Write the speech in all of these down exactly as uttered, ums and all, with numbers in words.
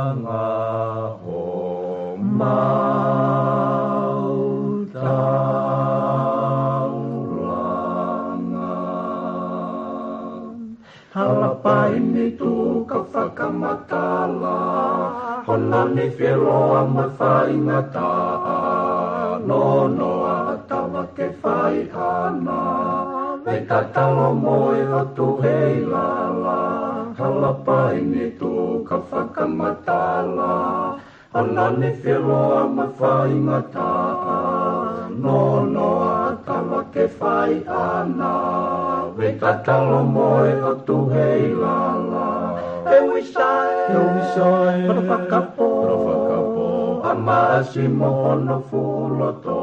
Ngā homau taulanga. Halapai ni tuka fakamatala, hono ni feloa mo e faingataʻa, nonoa ʻa Tavake Faiʻana, me tatalo mo e ʻOtu Heilala. Halapai ni tuka fakamatala, hono ni feloa mo e faingataʻa, nonoa ʻa Tavake Faiʻana, me tatalo mo e ʻOtu Heilala. He wisai, he wisai, hono fakapō, hono fakapō, ʻa Maʻasi mo hono fuʻu loto.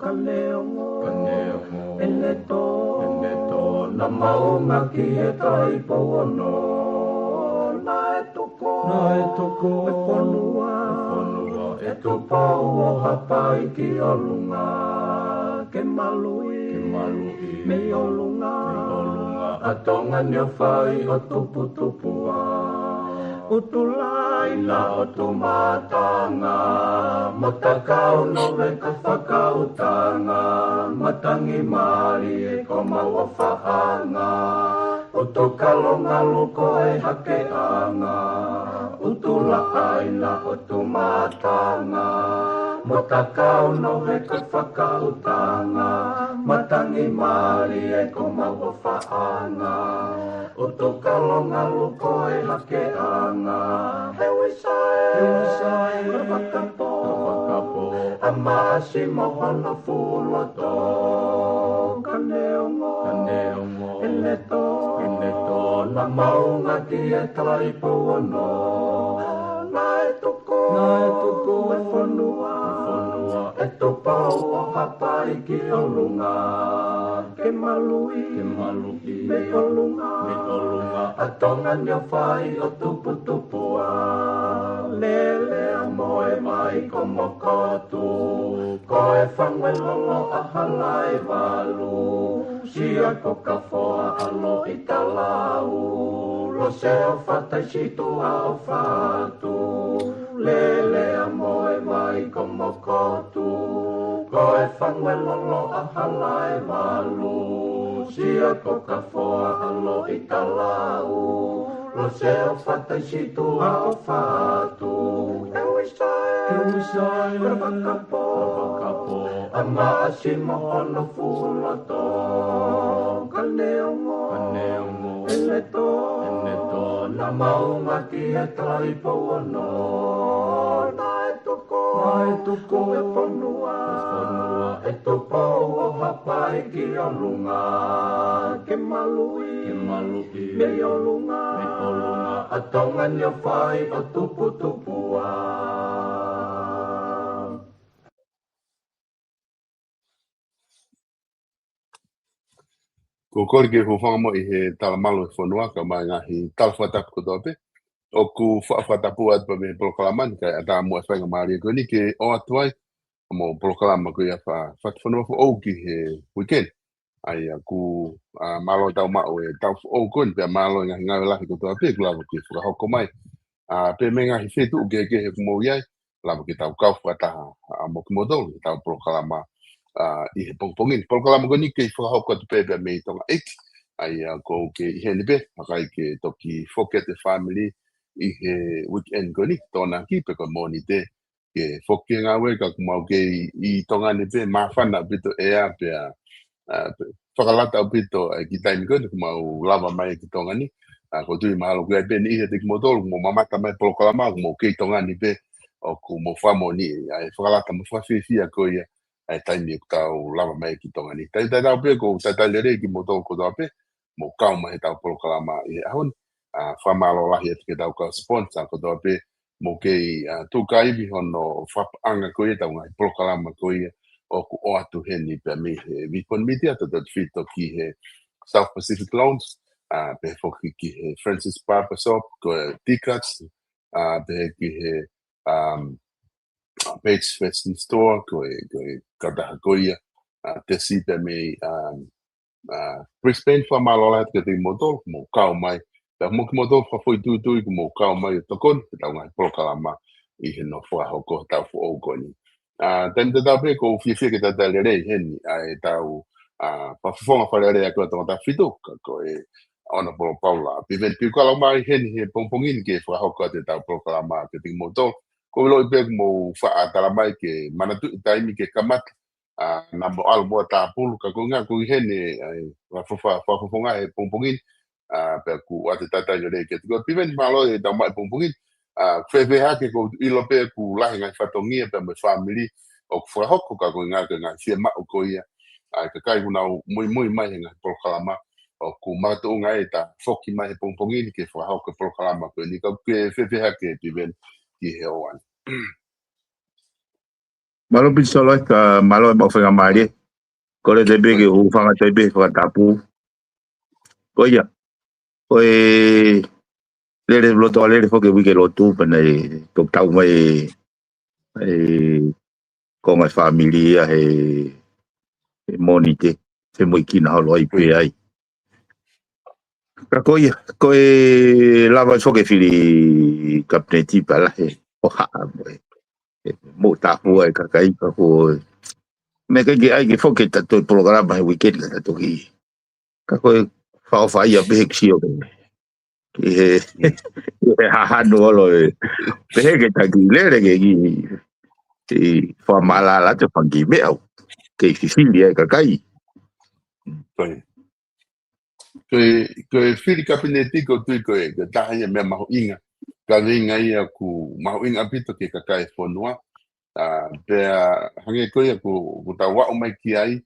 Ka neongo, ka neongo, ʻene tō, ʻene tō, naʻa mau ngāueʻaki e Taipou ono. Naʻe tuku, naʻe tuku e fonua, e fonua ʻe Tupou ʻo Haʻapai ki ʻolunga, ke maluʻi, ke maluʻi mei ʻolunga, mei ʻolunga ʻa Tonga ni ʻo fai ʻo tuputupuʻa. ʻUtulai na ʻo Tumatanga, mo Takau Noveka Fakautanga, Matangi Malie ko homau ʻofaʻanga. ʻUtukalo Ngalu ko e hakeʻanga, ʻUtulaʻaina ʻo Tumatanga, mo Takau Noveka Fakautanga, Matangi Malie ko homau ʻofaʻanga. ʻUtukalo Ngalu ko e hakeʻanga, he wisai, he wisai, hono fakapō, hono fakapō, ʻa Maʻasi mo hono fuʻu loto. Ka neongo, ka neongo, ʻene tō, ʻene tō, naʻa mau ngāueʻaki e Taipou ono. Naʻe tuku, naʻe tuku e fonua, e fonua ʻe Tupou ʻo Haʻapai ki ʻolunga, ke maluʻi, ke maluʻi mei ʻolunga, mei ʻolunga ʻa Tonga ni ʻo fai ʻo tuputupuʻa. Lele ʻa Moevaikomokotu, Koefanguelolo ʻa Halaevalu, Siakokafoa ʻa Loʻitalau, Loseofa Taisitua ʻo Fatu. Lele ʻa Moevaikomokotu, Koefanguelolo ʻa Halaevalu, Siakokafoa ʻa Loʻitalau, Loseofa Taisitua ʻo Fatu. He wisai, he wisai, hono fakapō, hono fakapō, ʻa Maʻasi mo hono fuʻu loto. Ka neongo, ka neongo, ʻene tō, ʻene tō, naʻa mau ngāueʻaki e Taipou ono. Naʻe tuku, naʻe tuku e fonua, e fonua ʻe Tupou ʻo Haʻapai ki ʻolunga, ke maluʻi, ke maluʻi mei ʻolunga, mei ʻolunga ʻa Tonga ni ʻo fai ʻo tuputupuʻa. Ko e kole ke u hūfanga mo e talamalu e fonua, kae ʻumaʻā e ngaahi tala fakatapu kotoa pē. ʻOku faʻa fakatapu atu pē mei he polokalama ni, kae ʻatā muʻa e faingamālie ko eni ke ʻoatu ai mo e polokalama ko ia fa-, fakafonua foʻou ki he weekend. ʻA ia ʻoku, ʻa, mālō ʻetau maʻu e taʻu foʻou ko eni, pea mālō e ngaahi ngāue lahi kotoa pē ʻoku lava ke fakahoko mai. ʻA, pea mei he ngaahi feituʻu kehekehe ʻoku mou ʻi ai, lava ke tau kau fakataha, ʻa, mo kimoutolu, ʻetau polokalama, ʻa, ʻi he pongipongi ni. Polokalama ko eni kei fakahoko atu pē pea mei Tonga ʻEiki. ʻA ia ʻoku ou kei ʻi heni pē, vakai ke toki foki atu e family ʻi he weekend ko eni, Tokonaki, pe ko e Mōnite, ke foki ki he ngāue, ka ʻoku mau kei ʻi Tonga ni pē, māfana ʻaupito ʻea pea, ʻa, pe-, fakalata ʻaupito e kiʻi taimi ko eni ʻoku mau lava mai ki Tonga ni. ʻA, ʻoku ou tui mahalo ʻoku ʻi ai pē e niʻihi ʻiate kimoutolu ʻoku mou mamata mai e polokalama, ʻoku mou kei Tonga ni pē, ʻoku mou fakamoʻoni ʻa e fakalata mo e fakafiefia ko ia ʻa e taimi ʻoku tau lava mai ki Tonga ni. Talitali atu pē ʻoku ou talitali lelei kimoutolu kotoa pē mou kau mai heʻetau polokalama ʻi he ʻaho ni. ʻA, fakamālō lahi atu ki heʻetau kau sponsor kotoa pē, mou kei, ʻa, tuʻu kaivi hono fakapaʻanga ko ia ʻetau ngaahi polokalama ko ia ʻoku ʻoatu heni pea mei he Vipon Media, tautautefito ki he South Pacific Loans, ʻa, pehē foki ki he Francis Barber Shop, ko e Tikas, ʻa, pehē ki he, um, Page Fashion Store, ko e, ko e kautaha ko ia, ʻa, Tesi pea mei, um, ʻa, Brisbane, fakamālō lahi atu kiate kimoutolu, mou kau mai, Pea mo kimoutolu fakafoʻituitui kuo mou kau mai ʻo tokoni ki heʻetau ngaahi polokalama ʻi he nofo fakahoko taʻu foʻou ko eni. ʻA, taimi tatau pē ʻoku ou fiefia ke talitali lelei heni ʻa ʻetau, ʻa, fakafofonga Fale Alea ko Tongatapu fitu, ka ko e Honourable Paula Piveni Piukala mai heni he pongipongi ni ke fakahoko atu ʻetau polokalama kiate kimoutolu. ʻOku ou ʻiloʻi pē ʻoku mou faʻa tala mai ke manatuʻi taimi ke kamata, ʻa, naʻa mou ʻalu mo tāpulu, ka ko e ʻuhinga ʻoku ʻi heni, ʻa, fakafofonga he pongipongi ni, ʻa, pea ʻoku ou ʻoatu e talitali lelei kiate koe Piveni, mālō e tau mai pongipongi ni, ʻa, fēfē hake? ʻOku ou ʻilo pē ʻoku lahi e ngaahi fatongia pea mo e fāmili ʻoku fakahoko, ka ko e ʻuhinga ko e ngaahi fiemaʻu ko ia ʻa e kakai ʻoku nau muimui mai he ngaahi polokalama, ʻoku makatuʻunga ai ʻeta foki mai he pongipongi ni ke fakahoko e polokalama ko eni. Ka ʻoku ke fēfē hake Piveni ki he ʻaho ni? Mālō Pisolo, ka mālō e maʻu faingamālie. Kole atu pē ke u hūfanga atu pē he fakatapu. Ko ia, ko e lele loto a lele foki e uike lotu, pea naʻe toki tau mai e, e konga e fāmili ia he, he Mōnite, femoʻuekina holo ai pē ai. Ka ko ia, ko e lava foki e fili kapineti pea lahi e hohaʻa mo e, e moʻutāpua e kakai, ka ko e meʻa ʻikai ke ʻai ke foki ʻeta toe polokalama he uike ni ka ta toki. Ka ko e fakaʻofaʻia pē he kiʻi sio ki he, ki he, ki he hahanu ʻolo e. Pehē ke ta kiʻi lele ke kiʻi, kiʻi fakamaʻalaʻala atu e fanga kiʻi meʻa ʻoku kei fifili ai e kakai. Ko e, ko e, ko e fili kapineti ʻoku ou tui ko e, ko e taha ia e meʻa mahuʻinga. Kaveinga ia ʻoku mahuʻinga ʻaupito ki he kakai e fonua. ʻA, pea hangē ko ia ʻoku, ʻoku tau aʻu mai ki ai,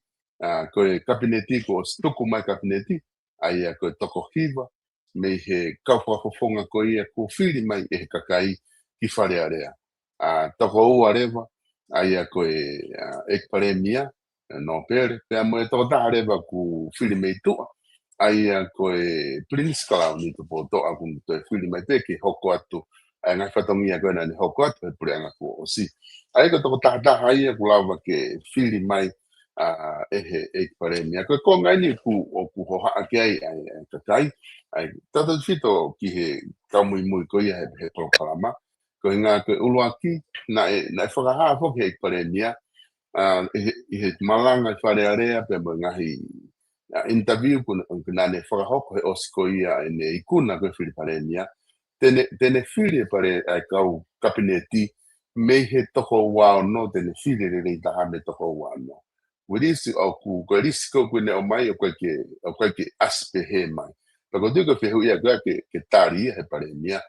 ʻa, ko e kapineti kuo ʻosi tuku mai e kapineti, ʻa ia ko e toko hiva mei he kau fakafofonga ko ia kuo fili mai ʻe he kakai ki Fale Alea. ʻA, toko ua leva, ʻa ia ko e, ʻa, ʻEiki Palēmia, ʻa, Nōpele, pea mo e toko taha leva kuo fili mei tuʻa, ʻa ia ko e Pilinisi Kalauni Tupoutoʻa, kuo toe fili mai pē ke hoko atu ʻa e ngaahi fatongia ko ē naʻa ne hoko atu he puleʻanga kuo ʻosi. ʻA ia ko e toko taha taha ia kuo lava ke fili mai, ʻa, ʻe he ʻEiki Palēmia. Ko e konga eni ʻoku, ʻoku hohaʻa ki ai ʻa e, ʻa e kakai, ʻa e tautautefito ki he kau muimui ko ia he, he polokalama. Ko e ʻuhinga ko e ʻuluaki, naʻe, naʻe fakahā foki ʻe he ʻEiki Palēmia, ʻa, ʻi he, ʻi he malanga ʻi Fale Alea pea mo e ngaahi, ʻa, interview kuo, kuo naʻa ne fakahoko he ʻosi ko ia ʻene ikuna ko e fili Palēmia, te ne, te ne fili e pale ʻa e kau kapineti mei he toko ua ono, te ne fili lelei taha mei he toko ua ono. Ko e lisi ʻoku, ko e lisi ko ē kuo ne ʻomai ʻoku ʻikai ke, ʻoku ʻikai ke ʻasi pehē mai. Pea ʻoku ou tui ko e fehuʻi ia ko ē ke, ke tali ia ʻe he Palēmia.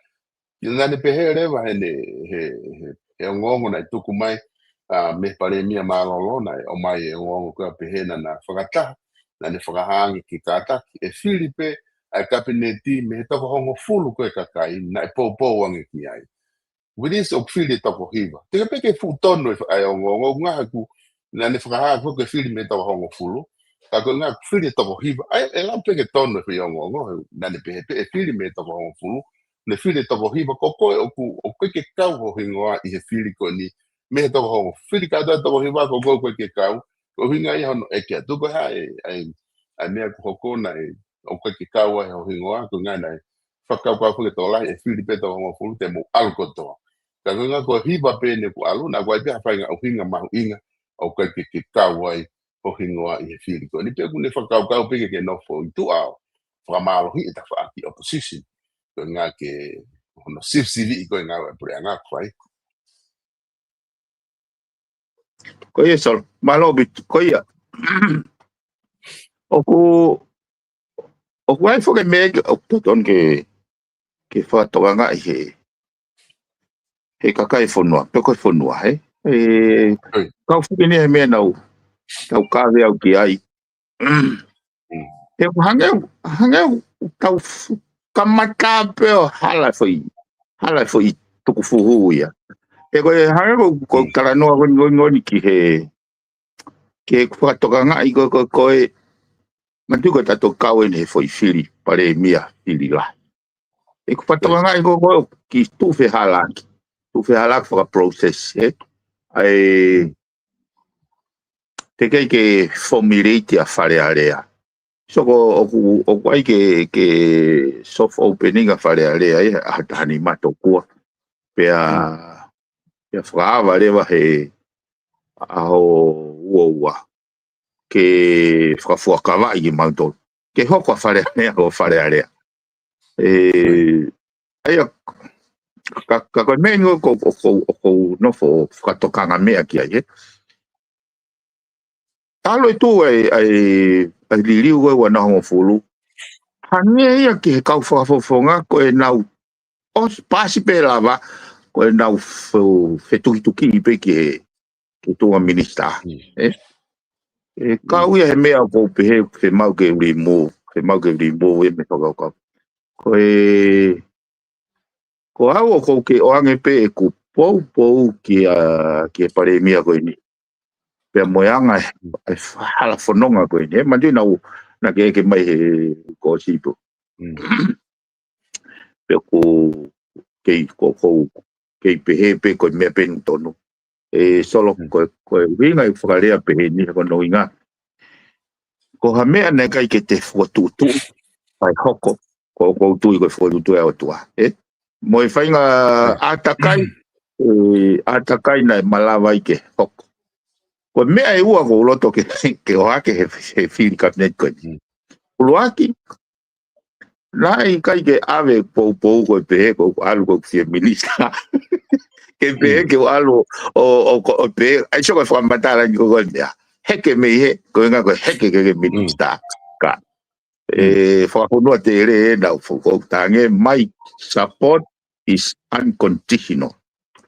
Naʻa ne pehē leva heʻene, he, he, he ongoongo naʻe tuku mai, ʻa, mei he Palēmia mālōlō, naʻe ʻomai e ongoongo ko ē pehē naʻa na fakataha, naʻa ne fakahā ange ke kātaki ʻe fili pē ʻa e kapineti mei he toko hongofulu ko ē kakai naʻe poupou ange ki ai. Ko e lisi ʻoku fili e toko hiva. Teʻeki pē ke fuʻu tonu e fa-, ʻa e ongoongo, ʻuhinga he ʻoku, naʻa ne fakahā ko ē ke fili mei he toko hongofulu, ka ko e ʻuhinga ʻoku fili e toko hiva. ʻA ia, ʻe lava pē ke tonu e foʻi ongoongo, naʻa ne pehē pē ʻe fili mei he toko hongofulu, ne fili e toko hiva, ko koe ʻoku, ʻoku ʻikai ke kau ho hingoa ʻi he fili ko eni, mei he toko hongofulu. Fili kātoa e toko hiva, ko koe ʻoku ʻikai ke kau, ko e ʻuhinga ia hono ʻeke atu ko e hā e, ʻa e, ʻa e meʻa kuo hoko naʻe, ʻoku ʻikai ke kau ai ho hingoa, ko e ʻuhinga naʻe fakakaukau foki e tokolahi ʻe fili pē toko hongofulu te mou ʻalu kotoa. Ka ko e ʻuhinga ko e hiva pē eni kuo ʻalu, naʻa ʻoku ʻi ai pē ha faʻahinga ʻuhinga mahuʻinga ʻoku ʻikai ke, ke kau ai ho hingoa ʻi he fili ko eni. Pea ʻoku ne fakakaukau pē ke ke nofo ʻi tuʻa ʻo fakamālohiʻi e tafaʻaki opposition. Ko e ʻuhinga ke hono sivisiviʻi ko e ngāue ʻa e puleʻanga ʻoku fai. Ko ia, Solo. Mālō ʻaupito. Ko ia. ʻOku, ʻoku ʻi ai foki e meʻa ke, ʻoku totonu ke, ke fakatokangaʻi he, he kakai e fonua, pe ko e fonua, he? ʻE, ʻOi. Kau foki eni he meʻa naʻa tau kave au ki ai. Mm. He ʻoku hangē, hangē ʻoku tau fu-, kamata pē ʻo hala e foʻi, hala e foʻi tukufuhu ia. He ko e hangē ko, ko e Mm. talanoa ko eni, ko eni, ko eni ki he, ki he fakatokangaʻi ko, ko, ko e, manatuʻi ko ʻeta toki kau eni he foʻi fili, Palēmia fili lahi. ʻOku fakatokangaʻi ko, ko e kiʻi tuʻu fehālaaki. Tuʻu fehālaaki fakaprocess, he? ʻA e, teʻeki ai ke formulate ʻa Fale Alea. So ko ʻoku, ʻoku ʻai ke, ke soft opening ʻa Fale Alea ʻi he ʻaho taha nima tokua. Pea, pea fakaava leva he ʻaho ua ua ke fakafuakavaʻi kimautolu. Ke hoko ʻa Fale Alea ko Fale Alea. ʻE, ʻa ia, ka, ka ko e meʻa ʻoku, ʻoku, ʻoku nofo fakatokanga meʻa ki ai, ē. Talo e tu ai, ai, ai liliu ko e ua noa hongofulu. Hangē ia ki he kau fakafofonga ko e nau ʻosi pasi pē lava, ko e nau fe-, fetuhituhi pē ki he, ki he tuʻunga minisitā. ʻE, ʻe kau ia he meʻa ʻoku ou pehē, ke mau ke remove, ke mau ke remove e meʻa fakakaukau. Ko e, ko au ʻoku ou ke ʻoange pē ʻeku poupou ki a, ki he palēmia ko eni. Pea mo e anga e, e hala fononga ko eni. ʻE, manatuʻi naʻa, naʻa ke ʻeke mai he ko sipo. Pea ko kei, ko, ko, kei pehē pē ko e meʻa pē ʻoku tonu. ʻE Solo, ko, ko e ʻuhinga ʻeku fakalea pehē ni, ko hono ʻuhinga. Ko ha meʻa naʻe ʻikai ke te fokotuʻutuʻu, ʻai hoko, ko, ʻoku ou tui ko e fokotuʻutuʻu ʻa e ʻOtua. ʻE, mo e faʻahinga ʻātakai, ʻe, ʻātakai naʻe malava ai ke hoko. Ko e meʻa ʻe ua ʻoku ou loto ke, ke ʻohake he, he fili kapineti ko eni. ʻUluaki, naʻe ʻikai ke ʻave poupou ko e pehē ko ʻeku ʻalu ko ʻeku fie minisitā. Ke pehē ke u ʻalu ʻo, ʻo, ko, ʻo pehē, ʻai so ko e fakamatala ni ko ko e meʻa. Heke mei he, ko e ʻuhinga ko e heke ke ke minisitā. Ka. ʻE, fakafonua tele ʻe nau fo-, ko tange, my support is unconditional.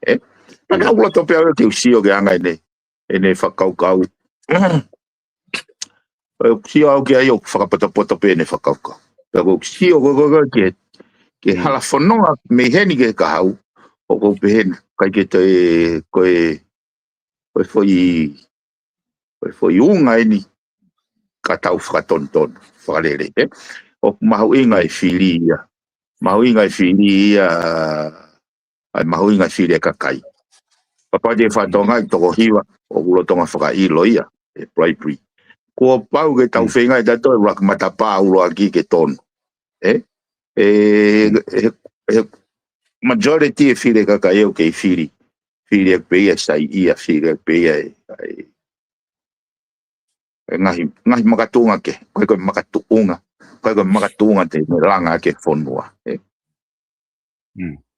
ʻE? Pea ka ʻoku ou loto pē au ke u sio ki he anga ʻene, ʻene fakakaukau. ʻOku ou sio au ki ai ʻoku fakapotopoto pē ʻene fakakaukau. Pea ʻoku ou sio ko, ko, ko, ki he, ki he hala fononga mei heni ki he kahaʻu, ʻoku ou pehē ni, ʻikai ke toe, ko e, ko e foʻi, ko e foʻi ʻuhinga eni ka tau fakatonutonu, fakalele, ʻe? ʻOku mahuʻinga e fili ia. Mahuʻinga e fili ia, ʻa e mahuʻinga e fili e kakai. Kapau te fakatonga ʻi toko hiva, ʻoku lolotonga fakaʻilo ia, ʻe bribery. Kuo pau ke tau feinga ʻe tautolu ʻuluaki matapā ʻuluaki ke tonu. ʻE? ʻE, ʻe, ʻe, majority e fili e kakai ʻoku kei fili. Fili ʻe pē ia saiʻia, fili ʻe pē ia ʻe, ʻe, ʻe ngaahi, ngaahi makatuʻunga ke, ko e, ko e makatuʻunga, ko e, ko e makatuʻunga te ne langa ke fonua. ʻE?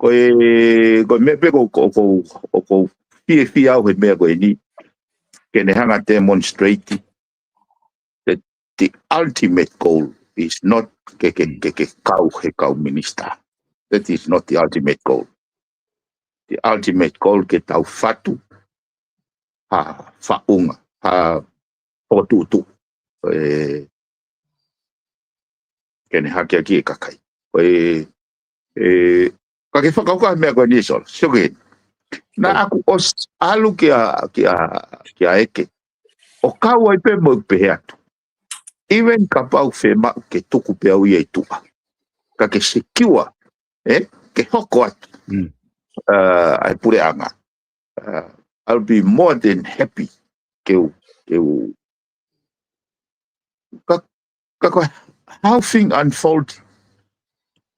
Ko e, ko e meʻa pē ko, ko, ko, ko, ko fiefia au he meʻa ko eni, ke ne hanga demonstrate that the ultimate goal is not ke, ke, ke, ke kau he kau minisitā. That is not the ultimate goal. The ultimate goal ke tau fatu ha faʻunga, ha fokotuʻutuʻu. ʻE, ke ne hakeakiʻi e kakai. ʻE, ʻe, ka ke fakakaukau meʻa ko eni Solo, sio ki heni. Naʻa ku ʻosi ʻalu kia, kia, kia ʻEke. ʻO kau ai pē mo pehē atu. Even kapau fiemaʻu ke tuku pē au ia ʻi tuʻa. Ka ke secure, ʻe? Ke hoko atu. ʻA e puleʻanga. I'll be more than happy ke u, ke u. Ka, ka ko e how thing unfold.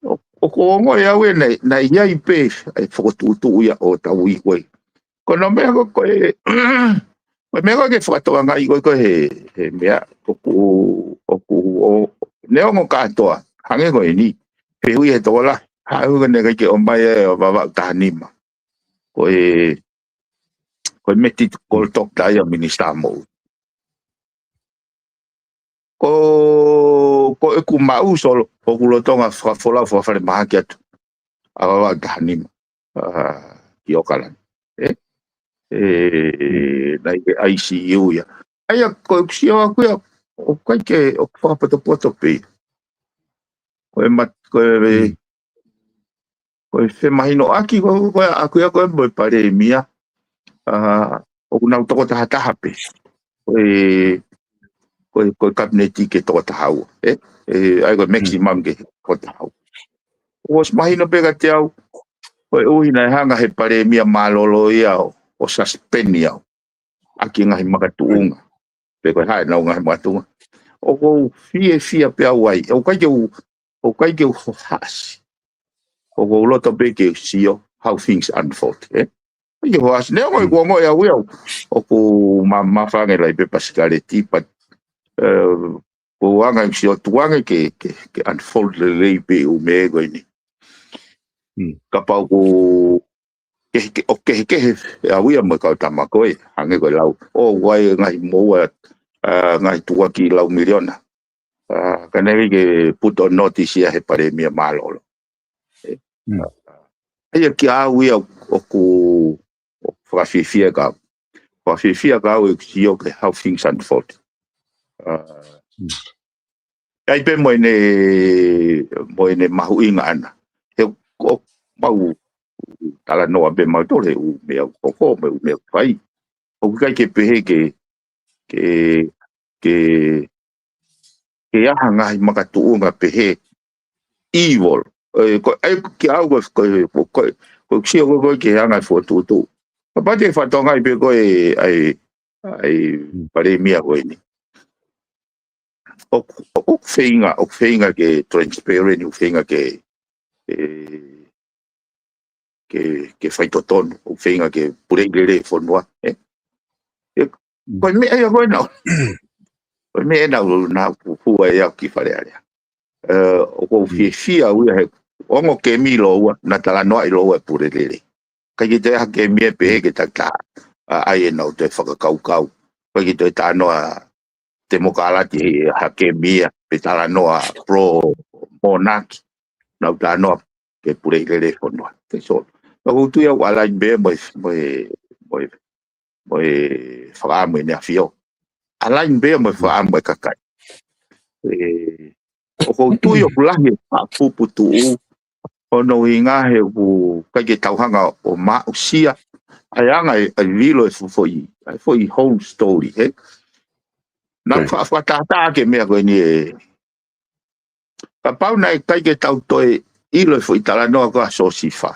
ʻO, ʻoku ou ongoʻi au ʻe naʻe, naʻe ʻi ai pē ʻa e fokotuʻutuʻu ia ʻo tau ui ko ē. Ko hono meʻa ko, ko e, ko e meʻa ko ē ke fakatokangaʻi ko ē ko e he, he meʻa, ʻoku, ʻoku, ʻo, neongo kātoa, hangē ko eni, fehuʻi he tokolahi, haʻu ka ne kai ke ʻomai e Vavaʻu taha nima. Ko e, ko e meti ko e tokota ia minisitā moʻui. Ko, ko ʻeku maʻu Solo, ʻoku lolotonga fakafolau fakafalemahaki atu ʻa Vavaʻu taha nima, ʻa, ki ʻOkalani. ʻE? ʻE, naʻe ʻi he I C U ia. ʻA ia, ko ʻeku sio au ia, ʻoku ʻikai ke, ʻoku fakapotopoto pē ia. Ko e mat-, ko e, ko e femahinoʻaki, ko, ko e ʻaku ia ko e mo e palēmia. ʻA, ʻoku nau toko taha taha pē. Ko e, ko e, ko e kapineti ke toko taha ua, ʻe? ʻE, ʻa ia ko e maximum ke toko taha ua. ʻOsi mahino pē kiate au, koeʻuhi naʻe hanga he palēmia mālōlō ia ʻo, ʻo suspend au ʻaki e ngaahi makatuʻunga. Pe ko e hā ʻenau ngaahi makatuʻunga. ʻoku ou fiefia pē au ai. ʻOku ʻikai ke u, ʻoku ʻikai ke u hohaʻasi. ʻOku ou loto pē ke sio how things unfold, ē? ʻIkai ke u hohaʻasi. Neongo ʻeku ongoʻi au ia ʻoku ma, ma fanga lahi pē pasikaleti, but, uh, ʻoku ou anga ʻeku sio tuange ke, ke, ke unfold lelei pē ʻū meʻa ko eni. Kapau ʻoku kehekehe, ʻo kehekehe ʻe au ia mo e kau tama ko ē, hangē ko e lau. ʻO ʻoku ʻi ai e ngaahi moua, uh, ngaahi tukuakiʻi lau miliona. Uh, ka ne ʻikai ke put on notice ia he palēmia mālōlō. ʻA ia kia au ia ʻoku, ʻoku fakafiefia ka au. Fakafiefia ka au ʻeku sio ke how things unfold. Uh, ʻai pē mo ʻene, mo ʻene mahuʻinga ʻana. He ʻoku mau talanoa pē mautolu he ʻū meʻa ʻoku hoko, mo e ʻū meʻa ʻoku fai. ʻOku ʻikai ke pehē ke, ke, ke, ke ʻi ai ha ngaahi makatuʻunga pehē evil. ʻE, ko, ʻai kia au ko, ko, ko, ko, ko sio ko, ko ke anga fokotuʻutuʻu. Kapau te fatongia pē ko e, ʻai, ʻai palēmia ko eni. ʻOku, ʻoku feinga, ʻoku feinga ke transparent, ʻoku feinga ke, e, ke, ke faitotonu, ʻoku feinga ke puleʻi lelei e fonua, ē? ʻE, ko e meʻa ia ko ena. Ko e meʻa ena ʻoku na fu, fua ia ki Fale Alea. ʻE, ʻoku ou fiefia au ia he ongo kemi lōua, na talanoaʻi lōua e pule lelei. ʻIkai ke toe ʻi ai ha kemi ʻe pehē ke takitaha, ʻa, ʻai ʻenau toe fakakaukau. ʻIkai ke toe talanoa temokalati he ha kemi ia, pe talanoa pro monarchy. Nau talanoa ke puleʻi lelei e fonua. That's all. Ka ʻoku ou tui au align pē mo e, mo e, mo e, mo e fakaʻamu ʻEne ʻAfio. Align pē mo e fakaʻamu e kakai. ʻE, ʻoku ou tui ʻoku lahi e fakapuputuʻu, hono ʻuhinga he ʻoku ʻikai ke tau hanga ʻo maʻusia ʻa e anga e, ʻa e vilo e fo-, foʻi, ʻa e foʻi whole story, he? Na fa-, fakatātā ke meʻa ko eni ē. Kapau naʻe ʻikai ke tau toe ʻilo e foʻi talanoa ko ia ʻa Siosifa.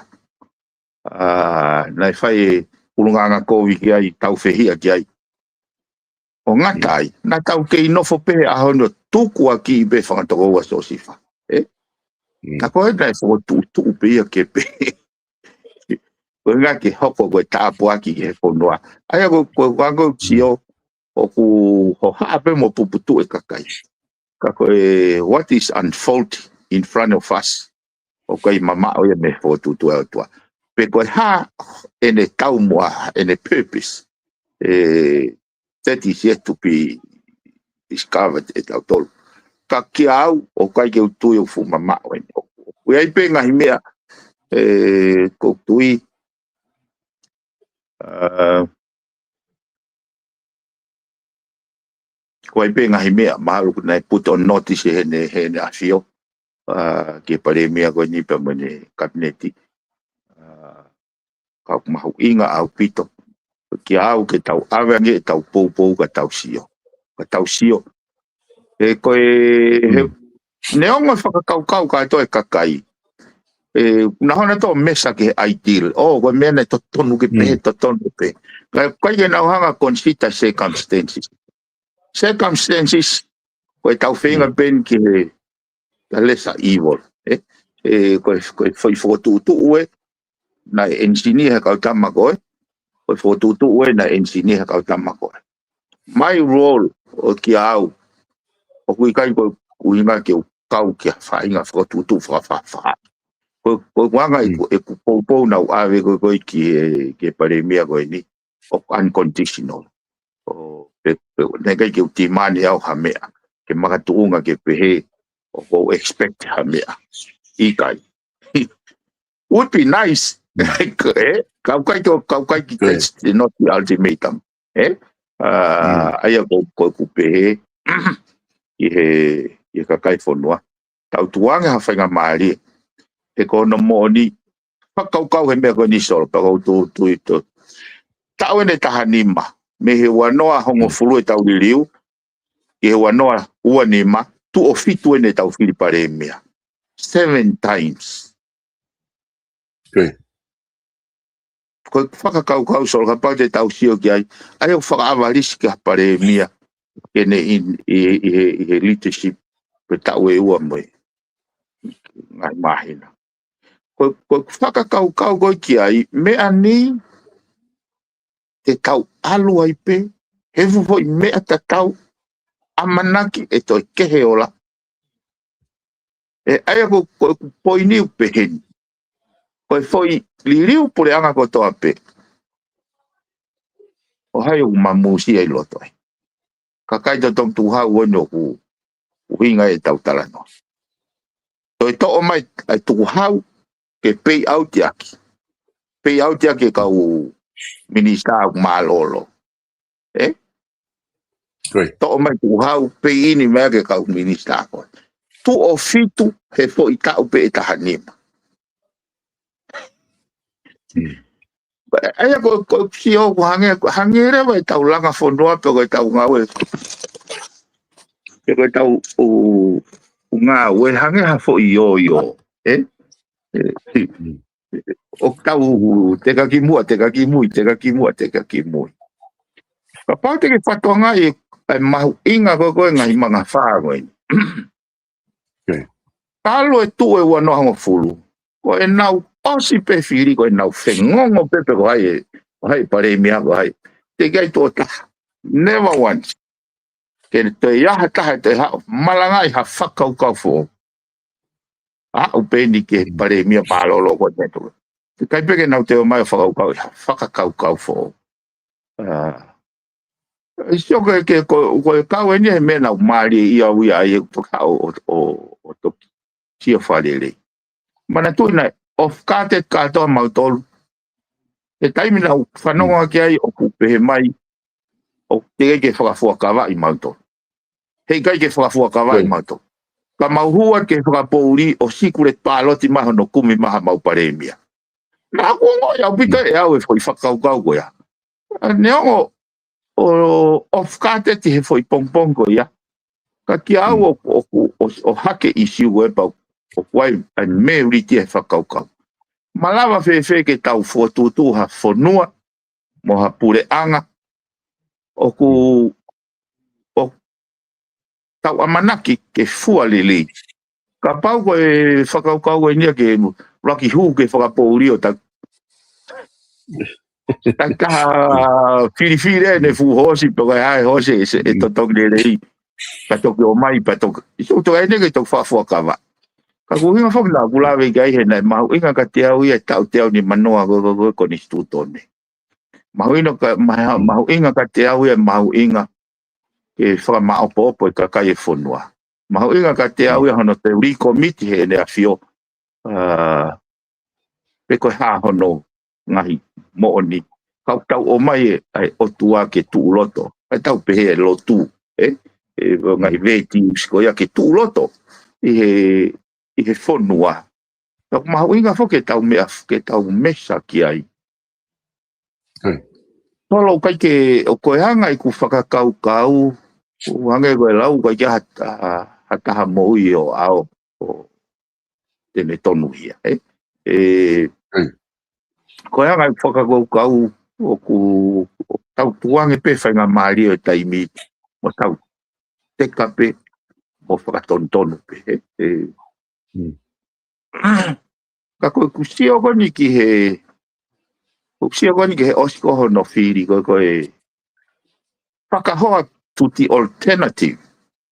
ʻA, naʻe fai e ʻulungaanga kovi ki ai, tau fehiʻa ki ai. ʻO ngata ai, na tau kei nofo pē he ʻaho ni ʻo tukuakiʻi pē fanga tokoua ʻa Siosifa. Ē? Na ko e naʻe fokotuʻutuʻu pē ia ke pehē. Ko e ngaahi ke hoko ko e tāpuaki ki he fonua. ʻA ia ko, ko, ko, ko sio, ʻoku hohaʻa pē mo puputuʻu e kakai. Ka ko e what is unfold in front of us. ʻOku ʻikai mamaʻo ia mei he fokotuʻutuʻu ʻa e ʻOtua. Pe ko e hā ʻene taumuʻa, ʻene purpose. ʻE, that is yet to be discovered ʻe tautolu. Ka kia au, ʻoku ʻikai ke u tui ʻoku fuʻu mamaʻo eni. ʻOku ʻi ai pē ngaahi meʻa, ʻe, ʻoku ou tui, ʻa, ʻoku ʻi ai pē ngaahi meʻa, mahalo ʻoku nau put on notice ʻe heʻene, heʻene ʻAfio, ʻa, ki he palēmia ko eni pea mo ʻene kapineti. ʻA, ka ʻoku mahuʻinga ʻaupito. Kia au ke tau ʻave ange ʻetau poupou ka tau sio. Ka tau sio. ʻE ko e, he, neongo e fakakaukau kātoa e kakai. ʻE, na hona tō mesa ki he ideal. ʻO, ko e meʻa naʻe totonu ke pehē, totonu ke pehē. Ka ʻoku ʻikai ke nau hanga consider circumstances. Circumstances, ko e tau feinga pē eni ki he, the lesser evil. ʻE, ʻe, ko e, ko e foʻi fokotuʻutuʻu ē, naʻe engineer he kau tama ko ē, ko e fokotuʻutuʻu ē, naʻe engineer he kau tama ko ē. My role, ʻo kia au, ʻoku ʻikai ko e ʻuhinga ke u kau ki ha faʻahinga fokotuʻutuʻu fakafaʻafaʻa. Ko, ko e anga ʻeku, ʻeku poupou naʻa ku ʻave ko ē ki he, ki he palēmia ko eni, ʻoku unconditional. ʻO pe, pe, naʻe ʻikai ke u timani au ha meʻa, ke makatuʻunga ke pehē, ʻoku ou expect ha meʻa. ʻIkai. Would be nice. Ko e, kau kai ko, kau kai ki, that's not the ultimatum. ʻE? ʻA, ʻa ia ko, ko ʻeku pehē, ʻi he, ʻi he kakai fonua. Tau tukuange ha faingamālie. He ko hono moʻoni, fakakaukau he meʻa ko eni Solo, pea ʻoku ou tui tō. Taʻu ʻeni taha nima, mei he ua noa hongofulu ʻetau liliu, ʻi he ua noa ua nima, tuʻo fitu ʻeni ʻetau fili palēmia. Seven times. Ko e fakakaukau Solo kapau te tau sio ki ai, ʻa ia ʻoku fakaʻavalisi ki ha palēmia. ke ne ʻi, ʻi, ʻi he, ʻi he leadership pe taʻu ʻe ua mo e ngaahi māhina. Ko, ko e fakakaukau ko ē ki ai, meʻa ni te tau ʻalu ai pē, he fuʻu foʻi meʻa tatau, ʻamanaki ʻe toe kehe ola. ʻE, ʻa ia ko, ko e poini ʻoku pehē ni. Ko e foʻi liliu puleʻanga kotoa pē. ʻO hai ʻoku mamusia ʻi loto ai. Kakai totonu tukuhau ʻo ne ʻoku ʻuhinga ʻetau talanoa. Toe toʻo mai ʻa e tukuhau ke pay out ʻaki. Pay out ʻaki e kau minisitā ʻoku mālōlō. ʻE? Toʻo mai tukuhau pay in mai ʻaki e kau minisitā ko ē. Tuʻo fitu he foʻi taʻu pē ʻe taha nima. ʻA ia ko, ko sio ko hangē, hangē leva ʻetau langa fonua pe ko ʻetau ngāue. Pe ko ʻetau ʻū, ʻū ngāue hangē ha foʻi ʻio ʻio. ʻE? ʻE, ʻoku tau teka ki muʻa, teka ki mui, teka ki muʻa, teka ki mui. Kapau te ke fatonga ʻi e mahuʻinga ko ē ko e ngaahi mangafā ko eni. Talu e tuʻu e ua noa hongofulu. Ko ʻenau ʻosi pē fili, ko ʻenau fengongo pē pe ko hai e, ko hai palēmia ko hai. Te ke ai tuʻo taha. Never once. Ke toe ʻi ai ha taha, toe haʻu, malangaʻi ha fakakaukau foʻou. Aʻu pē eni ki he palēmia mālōlō ko ē. Te kai pē ke nau toe ō mai ʻo fakakaukau, ha fakakaukau foʻou. ʻA, ʻe sio ke, ke, ko, ko e kau eni he meʻa naʻu mālieʻia au ia ai e toka ʻo, ʻo, ʻo, ʻo toki sio fakalelei. Manatuʻi naʻe off-guard kātoa mautolu. He taimi naʻu fanongo ki ai ʻoku pehē mai, ʻoku teʻeki ke fakafuakavaʻi mautolu. Heʻikai ke fakafuakavaʻi mautolu. Ka mau hū atu ke fakapoʻuli ʻo secret ballot mai hono kumi mai hamau palēmia. Naʻa ku ongoʻi ʻaupito ʻe au e foʻi fakakaukau ko ia. ʻA, neongo ʻo off-guard he foʻi pongipongi ko ia. Ka kiate au ʻo, ʻo, ʻo, ʻo hake ʻisiū ko ē pau ʻoku ʻi ai ʻa e meʻa ʻuli ki he fakakaukau. Malava fēfē ke tau fokotuʻutuʻu ha fonua, mo ha puleʻanga, ʻoku, ʻoku tau ʻamanaki ke fua lelei. Kapau ko e fakakaukau eni ia ke laki hū ke fakapoʻuli ʻo ta, ta kaha filifili ʻene fuʻu hoosi, pe ko e hā e hoosi ʻe, ʻe totongi lelei. Pea toki ō mai, pea toki. ʻIo, toki ʻai eni ke toki fakafuakava. Ka ko e ʻuhinga foki naʻa ku lave ki ai he naʻe mahuʻinga kiate au ia e taʻu teau nimanoa ko, ko, ko, ko e konisitūtone. Mahuʻinga ka, maha-, mahuʻinga kiate au ia, mahuʻinga ke fakamaʻopoʻopo e kakai e fonua. Mahuʻinga kiate au ia hono toe recommittee heʻene ʻafio. ʻA, pe ko e hā hono ngaahi moʻoni. Kau tau ō mai e, ʻa e ʻOtua ke tuʻu loto. ʻA e tau pehē e lotu, ʻe? ʻE, ngaahi values ko ia ke tuʻu loto ʻi he, ʻi he fonua. Ka ʻoku mahuʻinga foki ke tau meʻa, ke tau mesa ki ai. Tolo kai ke, ʻo ko e hanga ʻeku fakakaukau, ʻo hangē ko e lau, kai ke ha, ha, ha taha moʻui ʻo aʻu, ʻo te ne tonuhia, ʻe? ʻE, ko e hanga ʻeku fakakaukau, ʻoku, ʻoku tau tukuange pē faingamālie ʻo e taimi, mo tau teka pē, mo fakatonutonu pē, ʻe? ʻE, Ka ko ʻeku sio ko eni ki he, ko ʻeku sio ko eni ki he ʻosi ko hono fili ko, ko e fakahoa to the alternative.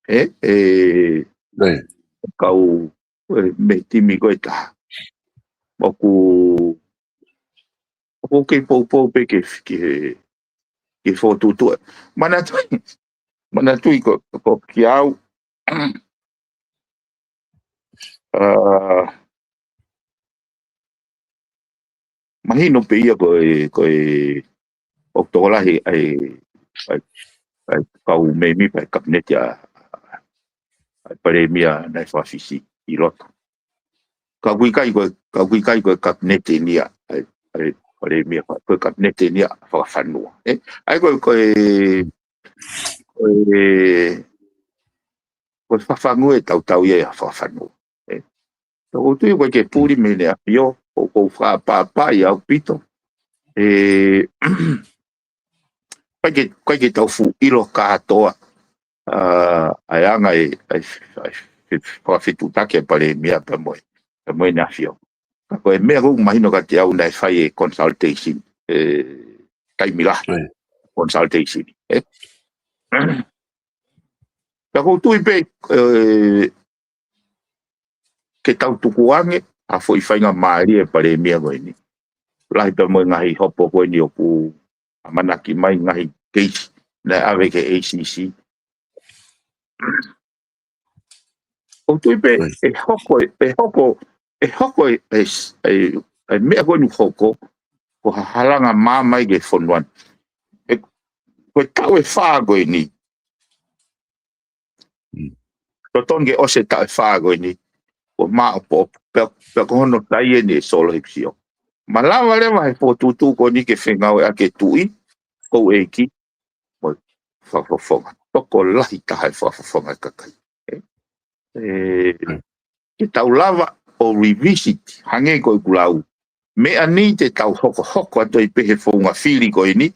ʻE, ʻe, kau, ʻe, mei he timi ko e taha. ʻOku, ʻoku kei poupou pē ke, ke, ke fokotuʻutuʻu. Manatuʻi, manatuʻi ko, ko kiate au. ʻA, mahino pē ia ko e, ko e, ʻoku tokolahi ʻa e, ʻa e, ʻa e kau mēmipa ʻa e kapineti ʻa, ʻa e palēmia naʻe fakafisi ʻi loto. Ka ʻoku ʻikai ko e, ka ʻoku ʻikai ko e kapineti eni ia, ʻa e, ʻa e palēmia fa-, ko e kapineti eni ia fakafanua. ʻE, ʻa ia ko e, ko e, ko e, ko e fafangu ʻe tautau ia ʻa e fakafanua. ʻE. Ka ʻoku ou tui ko e ke puli mei heʻene ʻafio, ʻoku ou fakapapauʻi ʻaupito. ʻE, ʻikai ke, ʻikai ke tau fuʻu ʻilo kātoa. ʻa e anga e, ʻa e, ʻa e fe-, fakafetuʻutaki ʻa e palēmia pea mo e, pea mo ʻEne ʻAfio. Ka ko e meʻa ʻoku mahino kiate au naʻe fai e consultation, e, taimi lahi, consultation, ē? Ka ʻoku ou tui pē, e, ke tau tukuange ʻa e foʻi faingamālie ʻa e palēmia ko eni. Lahi pea mo e ngaahi hopo ko eni ʻoku ʻamanaki mai, ngaahi keisi naʻe ʻave ki he A C C. ʻOku ou tui pē, ʻe hoko, ʻe hoko, ʻe hoko e, e, e, e meʻa ko eni ʻoku hoko, ko ha halanga māmani ki he fonua ni. ʻE, ko e taʻu ʻe fā ko eni. Totonu ke ʻosi e taʻu ʻe fā ko eni, ko e māʻopoʻopo, pea, pea ko hono taimi eni ʻe Solo he kusio. Malava leva he fokotuʻutuʻu ko eni ke fengāueʻaki e tuʻi, ko e ʻEiki, mo e fakafofonga. Tokolahi taha e fakafofonga e kakai. ʻE, ke tau lava ʻo revisit, hangē ko ʻeku lau. Meʻa ni te tau hokohoko atu ai pē he founga fili ko eni,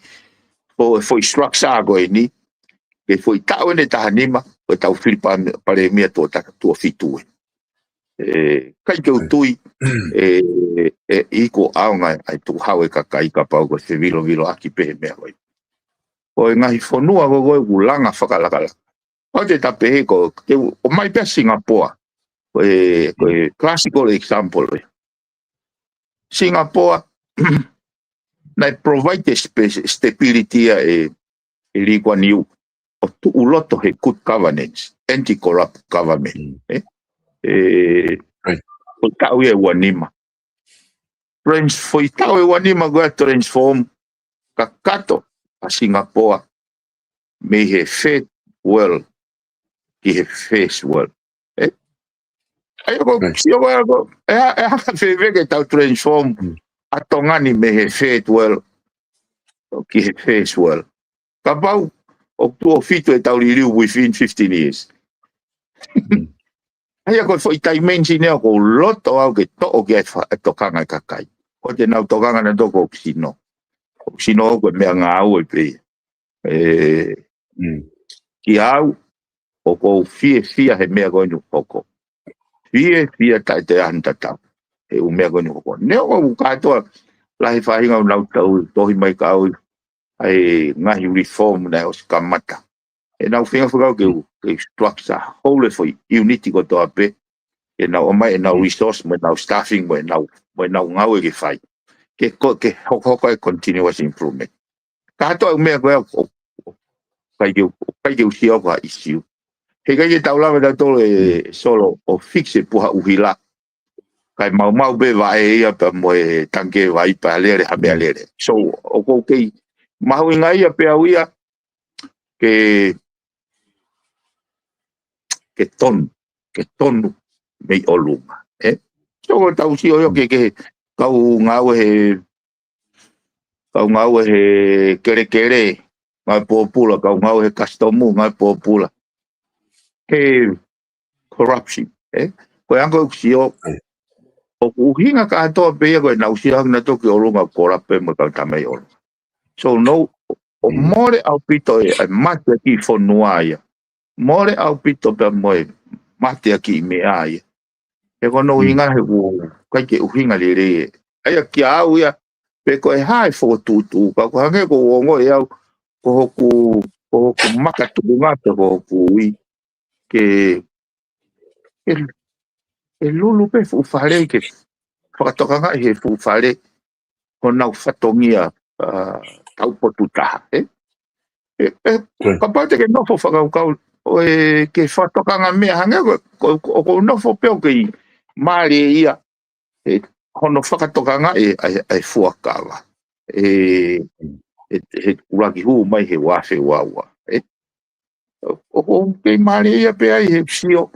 ko e foʻi structure ko eni, ke foʻi taʻu eni ʻe taha nima, ko e tau fili pa-, palēmia tuʻo ta-, tuʻo fitu ē. ʻE, ʻikai ke u tui, ʻe, ʻe, ʻe ʻikai ʻaonga ai tukuhau e kakai kapau ko e feviloviloʻaki pē he meʻa ko ē. Ko e ngaahi fonua ko ē ʻoku langa fakalakalaka. ʻOku te ta pehē ko, ke u, ʻomai pē ʻa Singapore. Ko e, ko e classical example ē. Singapore, naʻe provide e spe-, stability ʻa e, e Lee Kuan Yew ʻo tuʻu loto he good governance, anti-corrupt government. ʻE, ʻe, ko e taʻu ia ʻe ua nima. Trans-, foʻi taʻu ʻe ua nima ko e transform kakato ʻa Singapore mei he third world ki he first world. ʻE? ʻA ia ko, sio ko, ko, ʻe, ʻe hanga fēfē ke tau transform ʻa Tonga ni mei he third world ki he first world. Kapau ʻoku tuʻo fitu e tau liliu within fifteen years. ʻA ia ko e foʻi dimension ʻoku ou loto au ke toʻo ki ai fa-, e tokanga e kakai. Ko ʻenau tokanga naʻa toko ʻoku sino. ʻOku sino ko e meʻangāue pē ia. ʻE, kiate au, ʻoku ou fiefia he meʻa ko eni ʻoku hoko. Fiefia taʻe te ahan tatau he ʻū meʻa ko eni ʻoku hoko. Neongo ʻoku kātoa lahi faʻahinga ʻoku nau tau tohi mai ka au ʻa e ngaahi reform naʻe ʻosi kamata. ʻE nau feinga fakau ke u, ke structure, hou e foʻi unit kotoa pē. ʻE nau ʻomai ʻenau resource, mo ʻenau staffing, mo ʻenau, mo ʻenau ngāue ke fai. Ke ko, ke hokohoko e continuous improvement. Kātoa e meʻa ko ē ʻoku, ʻoku, ʻikai ke, ʻikai ke u sio ko ha issue. Heʻikai ke tau lava tautolu ʻe Solo ʻo fix e puha ʻuhila. Kae maumau pē vaʻe ia pea mo e tangikē vai pea lele ha meʻa lele. So, ʻoku ou kei mahuʻingaʻia pē au ia ke, ke tonu, ke tonu mei ʻolunga, ē? So, ko e tau sio ʻio ke, ke kau ngāue he, kau ngāue he kelekele, ngāue pōpula, kau ngāue he kasitomu, ngāue pōpula. He corruption, ē? Ko e anga ʻoku sio, ʻoku ʻuhinga kātoa pē ia ko ʻenau sio hake naʻa toko ʻolunga corrupt pē mo e kau tama ʻi ʻolunga. So, no, ʻoku mole ʻaupito e, e mate ʻa e kiʻi fonua ia. Mole ʻaupito pea mo e mate ʻa e kiʻi meʻa ia. He ko hono ʻuhinga he ʻoku ʻikai ke ʻuhinga lelei ē. ʻA ia kiate au ia, pe ko e hā e fokotuʻutuʻu, ka ʻoku hangē ko ʻeku ongoʻi ʻe au, ko hoku, ko hoku makatuʻunga pe ko hoku ui, ke, ke, ke lulu pē fuʻu fale, ke fakatokangaʻi he fuʻu fale honau fatongia, ʻa, taupotu taha, ē? ʻE, ʻe, kapau te ke nofo fakakaukau, ʻo e ke fakatokanga meʻa hangē ko, ko, ko, ko nofo pē ʻo kei mālieʻia, ʻe, hono fakatokangaʻi ʻa e, ʻa e fuakava. ʻE, ʻe, he ʻuluaki hū mai he ua afe ua ua, ē? ʻO, ʻo, ʻoku kei mālieʻia pē ai he sio,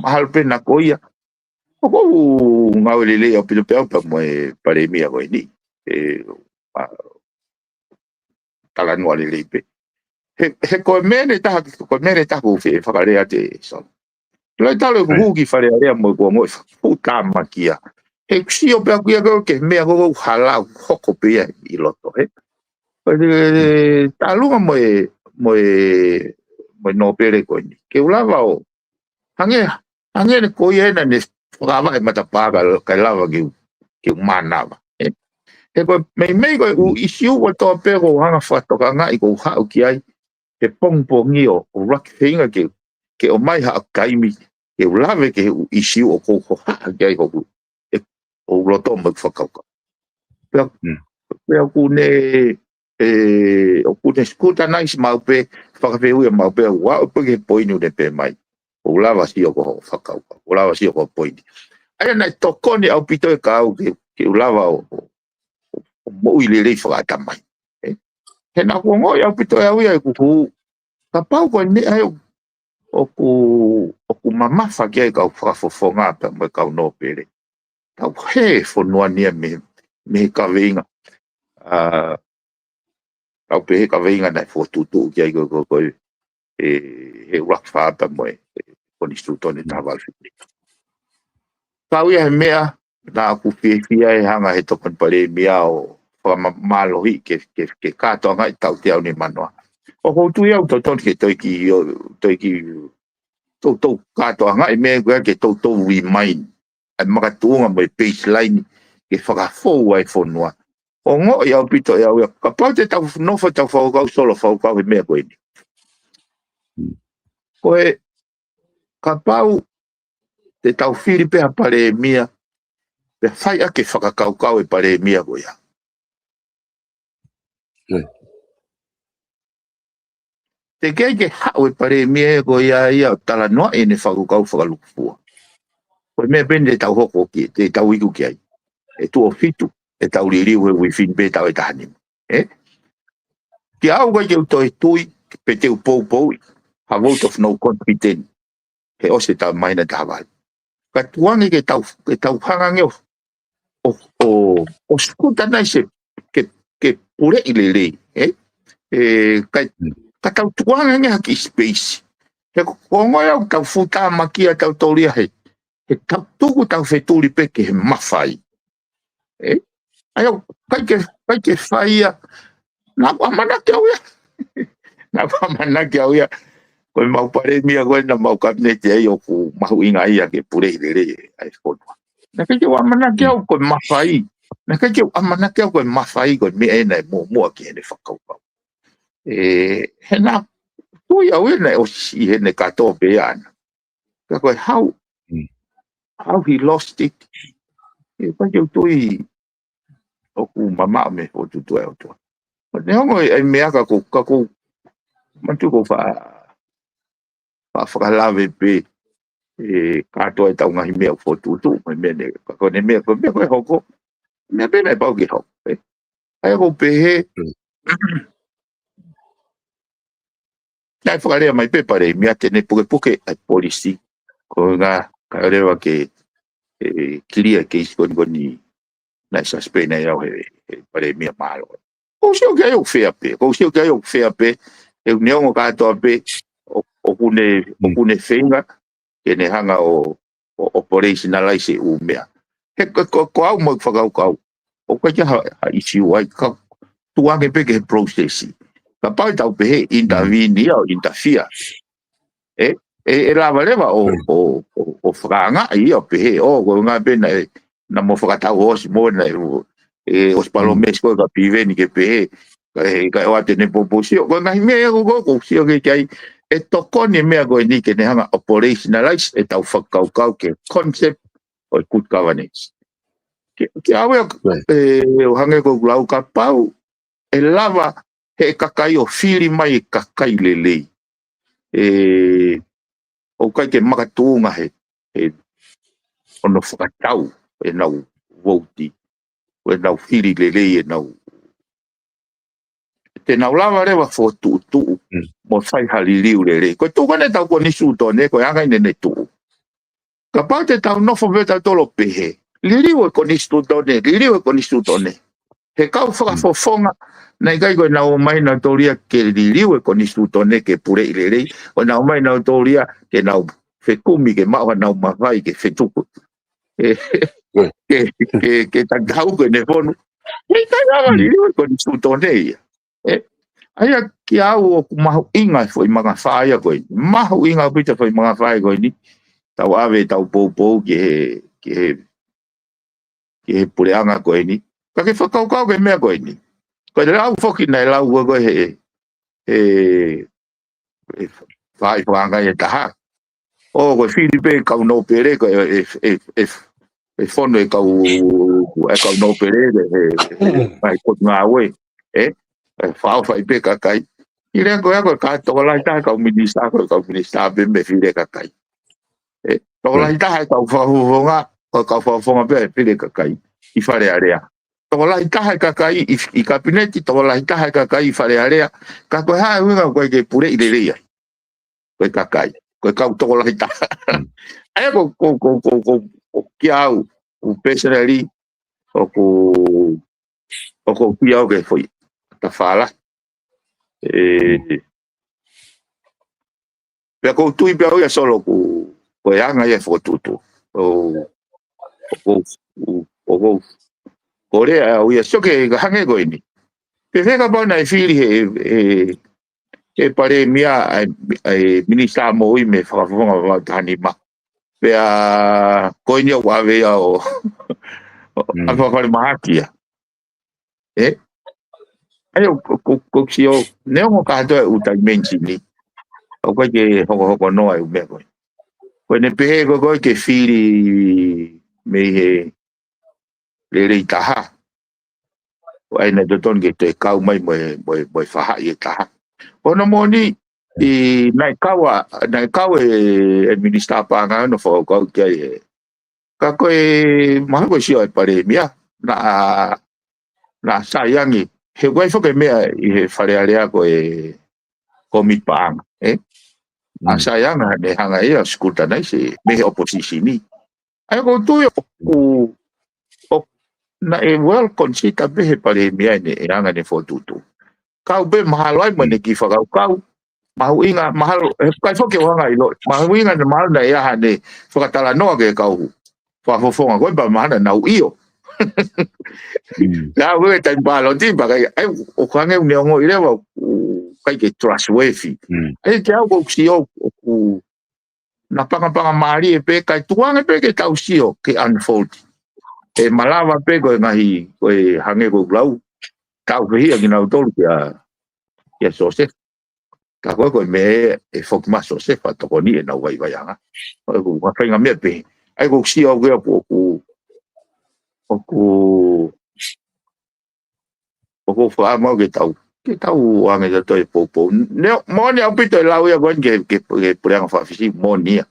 mahalo pē naʻa ko ia. ʻOku ou ngāue lelei ʻaupito pē au pea mo e palēmia ko eni. ʻE, ma-, talanoa lelei pē. He, he ko e meʻa ʻe taha, ko e meʻa ʻe taha ʻoku ou fie fakalea atu ē Solo. Lai talo ʻeku hū ki Fale Alea mo ʻeku ongoʻi fuʻu tāmakia. He ʻoku sio pē au ia ko e meʻa ko ē ʻoku hala ʻoku hoko pē ia ʻi loto, ē. Ko e, tālunga mo e, mo e, mo e nōpele ko eni. Ke u lava ʻo hangē, hangē ne ko ia ena ne fakaava e matapā ka, ka lava ke u, ke u mānava. ʻE, he ko e meimei ko e ʻū ʻisiū kotoa pē ʻoku ou hanga fakatokangaʻi ʻoku ou haʻu ki ai he pongipongi ʻo, ʻo ʻuluaki feinga ke, ke ʻomai haʻo taimi ke u lave ki he ʻū ʻisiū ʻoku ou hohaʻa ki ai hoku, ʻe, ʻo loto mo e fakakaukau. Pea, pea ʻoku ne, ʻe, ʻoku ne scrutinize maʻu pē, fakafehuʻia maʻu pē, ʻo aʻu pē ki he poini ʻoku ne pehē mai. ʻOku lava sio ki hoʻo fakakaukau, ʻoku lava sio ki hoʻo poini. ʻA ia naʻe tokoni ʻaupito e kau ke, ke u lava ʻo, ʻo, ʻo moʻui lelei fakaʻatamai. ʻE? He naʻa ku ongoʻi ʻaupito ʻe au ia ʻeku hū, kapau ko e meʻa ʻe ʻoku, ʻoku mamafa ki ai kau fakafofonga pea mo e kau nōpele. Tau hē fonua ni ia mei, mei he kaveinga. ʻA, tau pehē kaveinga naʻe fokotuʻutuʻu ki ai ko, ko, ko, ʻe, he ʻuluaki fā pea mo e, ʻe, konisitūtone taha valu fitu. Kau ia he meʻa, naʻa ku fiefia e hanga he tokoni palēmia ʻo fakamālohi ke, ke, ke kātoangaʻi tauteau ni manoa. ʻOku ou tui au totonu ke toe kiʻi, ʻo, toe kiʻi, toutou kātoangaʻi meʻa ko ia ke toutou remind ʻa e makatuʻunga mo e baseline ke fakafou ai fonua. Ongoʻi ʻaupito ʻe au ia, kapau te tau nofo tau fakakaukau solo fakakaukau he meʻa ko eni. Ko e kapau te tau fili pē ha palēmia, pea fai ʻaki e fakakaukau e palēmia ko ia. Te kei ke haʻu e palēmia ko ia ia ʻo talanoaʻi ʻene fakakaukau fakalūkufua. Ko e meʻa pē eni te tau hoko ki, te tau iku ki ai. ʻE tuʻo fitu, ʻe tau liliu he uifi ni pē tau ʻe taha nima. ʻE? Kia au ʻikai ke u toe tui, pe te u poupouʻi, ha vote of no confidence. He ʻosi e taʻu māhina taha valu. Ka tuku ange ke tau, ke tau hanga ange ʻo, ʻo, ʻo, ʻo scrutinize ke, ke puleʻi lelei, ʻe? ʻE, ka, ka tau tuku ange ange ha kiʻi space. He ko, ko ongoʻi au tau fuʻu tāmakia tau tolia he, he tau tuku tau fetuli pē ke he mafai. ʻE? ʻA ia, ʻikai ke, ʻikai ke fai ia. Naʻa ku ʻamanaki au ia. Naʻa ku ʻamanaki au ia. Ko e mau palēmia ko ē naʻa mau kapineti ai ʻoku mahuʻinga ia ke puleʻi lelei ʻa e fonua. Naʻe ʻikai ke u ʻamanaki au ko e mafai. Naʻe ʻikai ke u ʻamanaki au ko e mafai ko e meʻa ena ʻe muʻomuʻa ki heʻene fakakaukau. ʻE, he naʻa ku tui au ia naʻe ʻosi ʻi heʻene kātoa pē ʻana. Ka ko e how, how he lost it. ʻE, ʻikai ke u tui ʻoku mamaʻo mei he fokotuʻutuʻu ʻa e ʻOtua. Neongo e, e meʻa ka ʻoku, ka ʻoku, manatu ʻoku ou faʻa, faʻa fakalave pē, ʻe, kātoa e tau ngaahi meʻa ʻoku fokotuʻutuʻu, mo e meʻa ne, ka ko ʻene meʻa, ko e meʻa ko ē hoko, meʻa pē naʻe pau ke hoko, ʻe. ʻA ia ʻoku ou pehē, naʻe fakalea mai pē palēmia te ne pukepuke ʻa e polisi. Ko e ʻuhinga ka leva ke, ʻe, kilia e keisi ko eni ko eni naʻe suspend ai au he, he palēmia mālō. ʻOku ou sio ki ai ʻoku fea pē, ʻoku ou sio ki ai ʻoku fea pē, he neongo kātoa pē, ʻo, ʻoku ne, ʻoku ne feinga, ke ne hanga ʻo, ʻo operationalize e ʻū meʻa. He ko, ko, ko au mo e fakakaukau. ʻOku ʻikai ke ha, ha issue ai ka tuku ange pē ki he process. Kapau ʻe tau pehē intervene ia ʻo interfere. ʻE, ʻe, ʻe lava leva ʻo, ʻo, ʻo, ʻo fakaangaʻi ia ʻo pehē, ʻo, ko e ʻuhinga pē naʻe, naʻa mo fakatau ʻosi mo naʻe, ʻe, ʻosi palōmesi ko ē kia Piveni ke pehē, ka e, ka e ʻoatu ʻene poupou sio. Ko e ngaahi meʻa ia ko, ko, ʻoku ou sio ki ai, ʻe tokoni e meʻa ko eni ke ne hanga operationalize e tau fakakaukau ki he concept ʻo e good governance. Ke, ke au ia, ʻe, ʻo hangē ko ʻeku lau kapau, ʻe lava he kakai ʻo fili mai e kakai lelei. ʻE, ʻoku ʻikai ke makatuʻunga he, he ʻoku nau fakatau ʻenau vouti, ʻenau fili lelei ʻenau. Te nau lava leva fokotuʻutuʻu, mo fai ha liliu lelei. Ko e tuʻu ko eni ʻetau konisitūtone, ko e anga eni ʻene tuʻu. Kapau te tau nofo pē tautolu ʻo pehē, liliu e konisitūtone, liliu e konisitūtone. He kau fakafofonga, naʻe ʻikai ko ʻenau ō mai nautolu ia ke liliu e konisitūtone ke puleʻi lelei, ko ʻenau ō mai nautolu ia ke nau fekumi ke maʻu haʻanau mafai ke fetuku. ʻE, ke, ke, ke tatau ko ʻene fonu. He ʻikai lava liliu e konisitūtone ia. ʻE, ʻa ia, kiate au ʻoku mahuʻinga e foʻi mangafā ia ko eni. Mahuʻinga ʻaupito e foʻi mangafā ia ko eni. Tau ʻave ʻetau poupou ki he, ki he, ki he puleʻanga ko eni. Ka ke fakakaukau ki he meʻa ko eni. Ko e lau foki naʻe lau ko ē he, he, he faʻahi fakaangaʻi ʻe taha. ʻO ko e fili pē kau nōpele ko e, e, e, e, e fono e kau, e kau nōpele, e, e, e, ngaahi potungāue, ē? ʻE fakaʻofaʻi pē kakai. ʻI he lea ko ē ko e ka tokolahi taha e kau minisitā, ko e kau minisitā pē mei he fili e kakai. Ē, tokolahi taha e kau fakafofonga, ko e kau fakafofonga pē ʻe fili e kakai ʻi Fale Alea. Tokolahi taha e kakai ʻi, ʻi kapineti, tokolahi taha e kakai ʻi Fale Alea. Ka ko e hā e ʻuhinga ʻoku ʻikai ke puleʻi lelei ai. Ko e kakai. Ko e kau tokolahi taha. ʻA ia ko, ko, ko, ko, ko, ko kiate au, ʻoku personally, ʻoku, ʻoku ou fie au ke foʻi tafala. Ē, pea ʻoku ou tui pē au ia Solo ʻoku, ko e anga ia e fokotuʻutuʻu. ʻO, ʻoku, ʻoku, ko e lea au ia Solo ke hangē ko eni. Pea fēfē kapau naʻe fili he, he, he palēmia ʻa e, ʻa e minisitā moʻui mei he fakafofonga vavau taha nima. Pea ko eni ʻoku ʻave ia ʻo, ʻo, ʻave fakafalemahaki ia. Ē? ʻA ia ʻoku, ʻoku, ʻoku ou sio, neongo kātoa e ʻū taimi ni, ʻoku ʻikai ke hokohoko noa e ʻū meʻa ko ē. Ko ʻene pehē ko ē ke fili mei he lelei taha. ʻO ʻai naʻe totonu ke toe kau mai mo e, mo e, mo e faʻahi ʻe taha. Ko hono moʻoni, ʻi naʻe kau ʻa, naʻe kau e, e minisitā paʻanga ʻo fakakaukau ki ai he. Ka ko e mahalo ko e sio e palēmia, naʻa, naʻa sai ange. He ʻoku ʻi ai foki e meʻa ʻi he Fale Alea ko e kōmiti paʻanga, ē? ʻA sai ange, ne hanga ia ʻo scrutinize mei he opposition ni. ʻA ia ʻoku ou tui ʻoku, ʻo, naʻe well consider pē he palēmia ʻene, ʻene anga ʻene fokotuʻutuʻu. Kau pē mahalo ai mo ʻene kiʻi fakakaukau, mahuʻinga, mahalo, he ʻikai foki ke u hanga ʻo ʻilo, mahuʻinga naʻe mahalo naʻe ʻi ai haʻane fakatalanoa ki he kau fakafofonga ko ē pea mahalo naʻa nau ʻio. Naʻa ʻoku ʻi ai e taimi pāloti pea ʻikai, ʻa ia ʻoku hangē ʻoku ne ongoʻi leva ʻoku ʻikai ke trustworthy. ʻA ia kiate au ʻoku ou sio ʻoku, naʻa pangapanga mālie pē, kae tuku ange pē ke tau sio ke unfold. ʻE malava pē ko e ngaahi, ko e hangē ko ʻeku lau, tau fehiʻa kinautolu kia, kia Siosefa. Ka ko e, ko e meʻa ʻe foki mai Siosefa ʻo tokoni ʻenau vaivaiʻanga. ʻOku, ʻoku ngaahi faʻahinga meʻa pē. ʻA ia ʻoku ou sio au ki ai ʻoku, ʻoku, ʻoku ʻoku ou fakaʻamu au ke tau, ke tau ʻoange ʻa e toe poupou. Neongo, moʻoni ʻaupito e lau ia ko eni ki he, ki he, ki he puleʻanga faka-Fisi, moʻoni ia.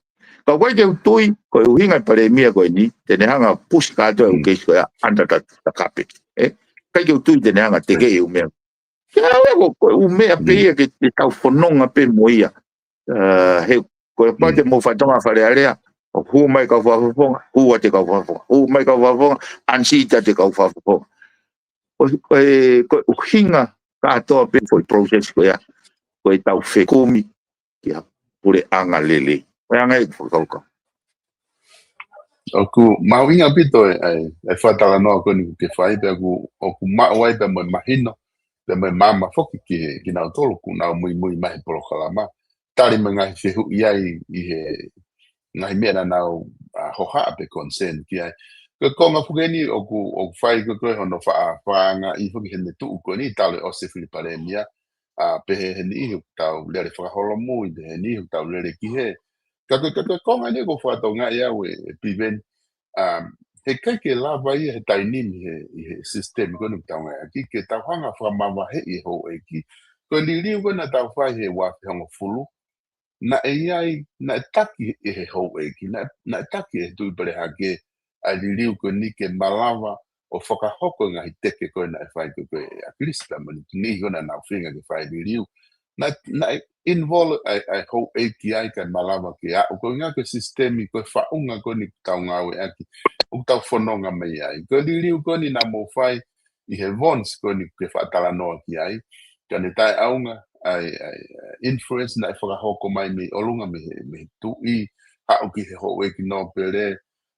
Ka ʻoku ʻikai ke u tui, ko e ʻuhinga e palēmia ko eni, te ne hanga ʻo push kātoa e ʻū keisi ko ia, under the, the carpet. Ē? ʻIkai ke u tui te ne hanga ʻo tekeʻi e ʻū meʻa. Kiate au ko, ko e ʻū meʻa pē ia ke, ke tau fononga pē mo ia. ʻA, he, ko e pau te mou fakatonga Fale Alea, ʻo hū mai kau fakafofonga, hū atu e kau fakafofonga, hū mai kau fakafofonga, unseat atu e kau fakafofonga. Ko, ko e, ko e ʻuhinga kātoa pē foʻi process ko ia, ko e tau fekumi ki ha puleʻanga lelei. Ko e anga ia ʻeku fakakaukau. ʻOku mahuʻinga ʻaupito e, e, e fakatalanoa ko eni ʻoku ke fai, pea ʻoku, ʻoku maʻu ai pea mo e mahino, pea mo e maama foki ki he, kinautolu ʻoku nau muimui mai he polokalama. Tali mo e ngaahi fehuʻi ai ʻi he ngaahi meʻa naʻa nau, ʻa, hohaʻa pe concern ki ai. Ko e konga foki eni ʻoku, ʻoku fai ko ē ko e hono faʻa, faʻahinga ʻi foki heʻene tuʻu ko eni talu e ʻosi e fili palēmia, ʻa, pehē he niʻihi ʻoku tau lele fakaholomui, pehē he niʻihi ʻoku tau lele ki hē. Ka ko e, ka ko e konga eni ʻoku ou fakatokangaʻi au ʻe, ʻe Piveni, um, heʻikai ke lava ia he taimi ni he, ʻi he system ko eni ʻoku tau ngāueʻaki, ke tau hanga ʻo fakamavaheʻi e houʻeiki. Ko e liliu ko ē naʻa tau fai he ua afe hongofulu, naʻe ʻi ai, naʻe taki ʻe he houʻeiki, naʻe, naʻe taki ʻe he Tuʻi Pelehake ʻa e liliu ko eni ke malava ʻo fakahoko e ngaahi teke ko ē naʻe fai ko ē ʻe ʻAkilisi pea mo e niʻihi ko ē naʻa nau feinga ke fai liliu. Naʻe, naʻe involve ʻa e, ʻa e houʻeiki ai kae malava ke aʻu. Ko e ʻuhinga ko e sisitemi, ko e faʻunga ko eni ʻoku tau ngāueʻaki, ʻoku tau fononga mei ai. Ko e liliu ko eni naʻa mou fai ʻi he Vons ko eni ʻoku ke fakatalanoa ki ai. Ka ne taʻeʻaonga ʻa e, ʻa e, ʻa e influence naʻe fakahoko mai mei ʻolunga mei he, mei he tuʻi, aʻu ki he houʻeiki nōpele,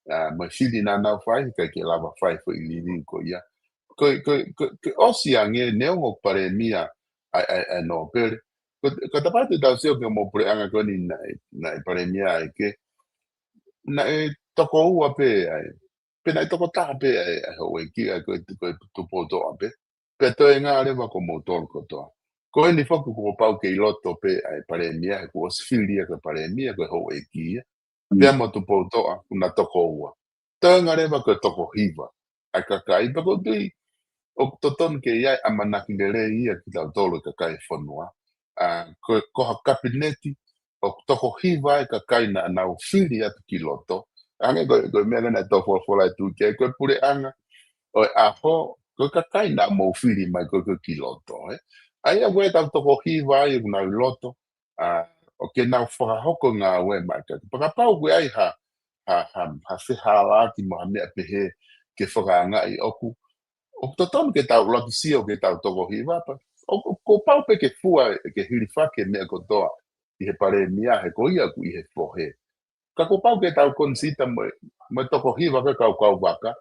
ʻa, mo e fili naʻa nau fai, heʻikai ke lava fai foʻi liliu ko ia. Ko e, ko e, ko e, ko e ʻosi ange, neongo palēmia, ʻa e, ʻa e, ʻa e nōpele. Ko, ko e tapa atu ʻetau sio ki he mo puleʻanga ko eni naʻe, naʻe palēmia ai ke, naʻe toko ua pē ai. Pe naʻe toko taha pē ai, ʻa e houʻeiki, ʻa e ko e, ko e Tupoutoʻa pē. Pea toe ngā leva ko moutolu kotoa. Ko eni foki kuo pau ke ʻi loto pē ʻa e palēmia, he kuo ʻosi fili ia ko e palēmia, ko e houʻeiki ia. Pea mo Tupoutoʻa, kuo na toko ua. Toe ngā leva ko e toko hiva ʻa e kakai, pea ʻoku ou tui, ʻoku totonu ke ʻi ai ʻamanaki lelei ia kitautolu e kakai e fonua. ʻA, ko, ko ha kapineti, ʻoku toko hiva e kakai naʻa nau fili atu ki loto. Hangē ko, ko e meʻa naʻe tau folofola atu ki ai, ko e puleʻanga ʻo e ʻaho, ko e kakai naʻa mou fili mai ko, ko ki loto, ē. ʻA ia ko e tau toko hiva ai ʻoku nau ʻi loto, ʻa, ʻoku nau fakahoko ngāue mai ka. Pea kapau ko e ʻi ai ha, ha, ha, ha fehālaaki mo ha meʻa pehē ke fakaangaʻi ʻoku, ʻoku totonu ke tau ʻuluaki sio ke tau toko hiva pē. ʻOku, kuo pau pē ke fua, ke hilifaki e meʻa kotoa ʻi he palēmia he ko ia ʻoku ʻi he fohe. Ka kuo pau ke tau konisita mo e, mo e toko hiva ko e kaukau vaka.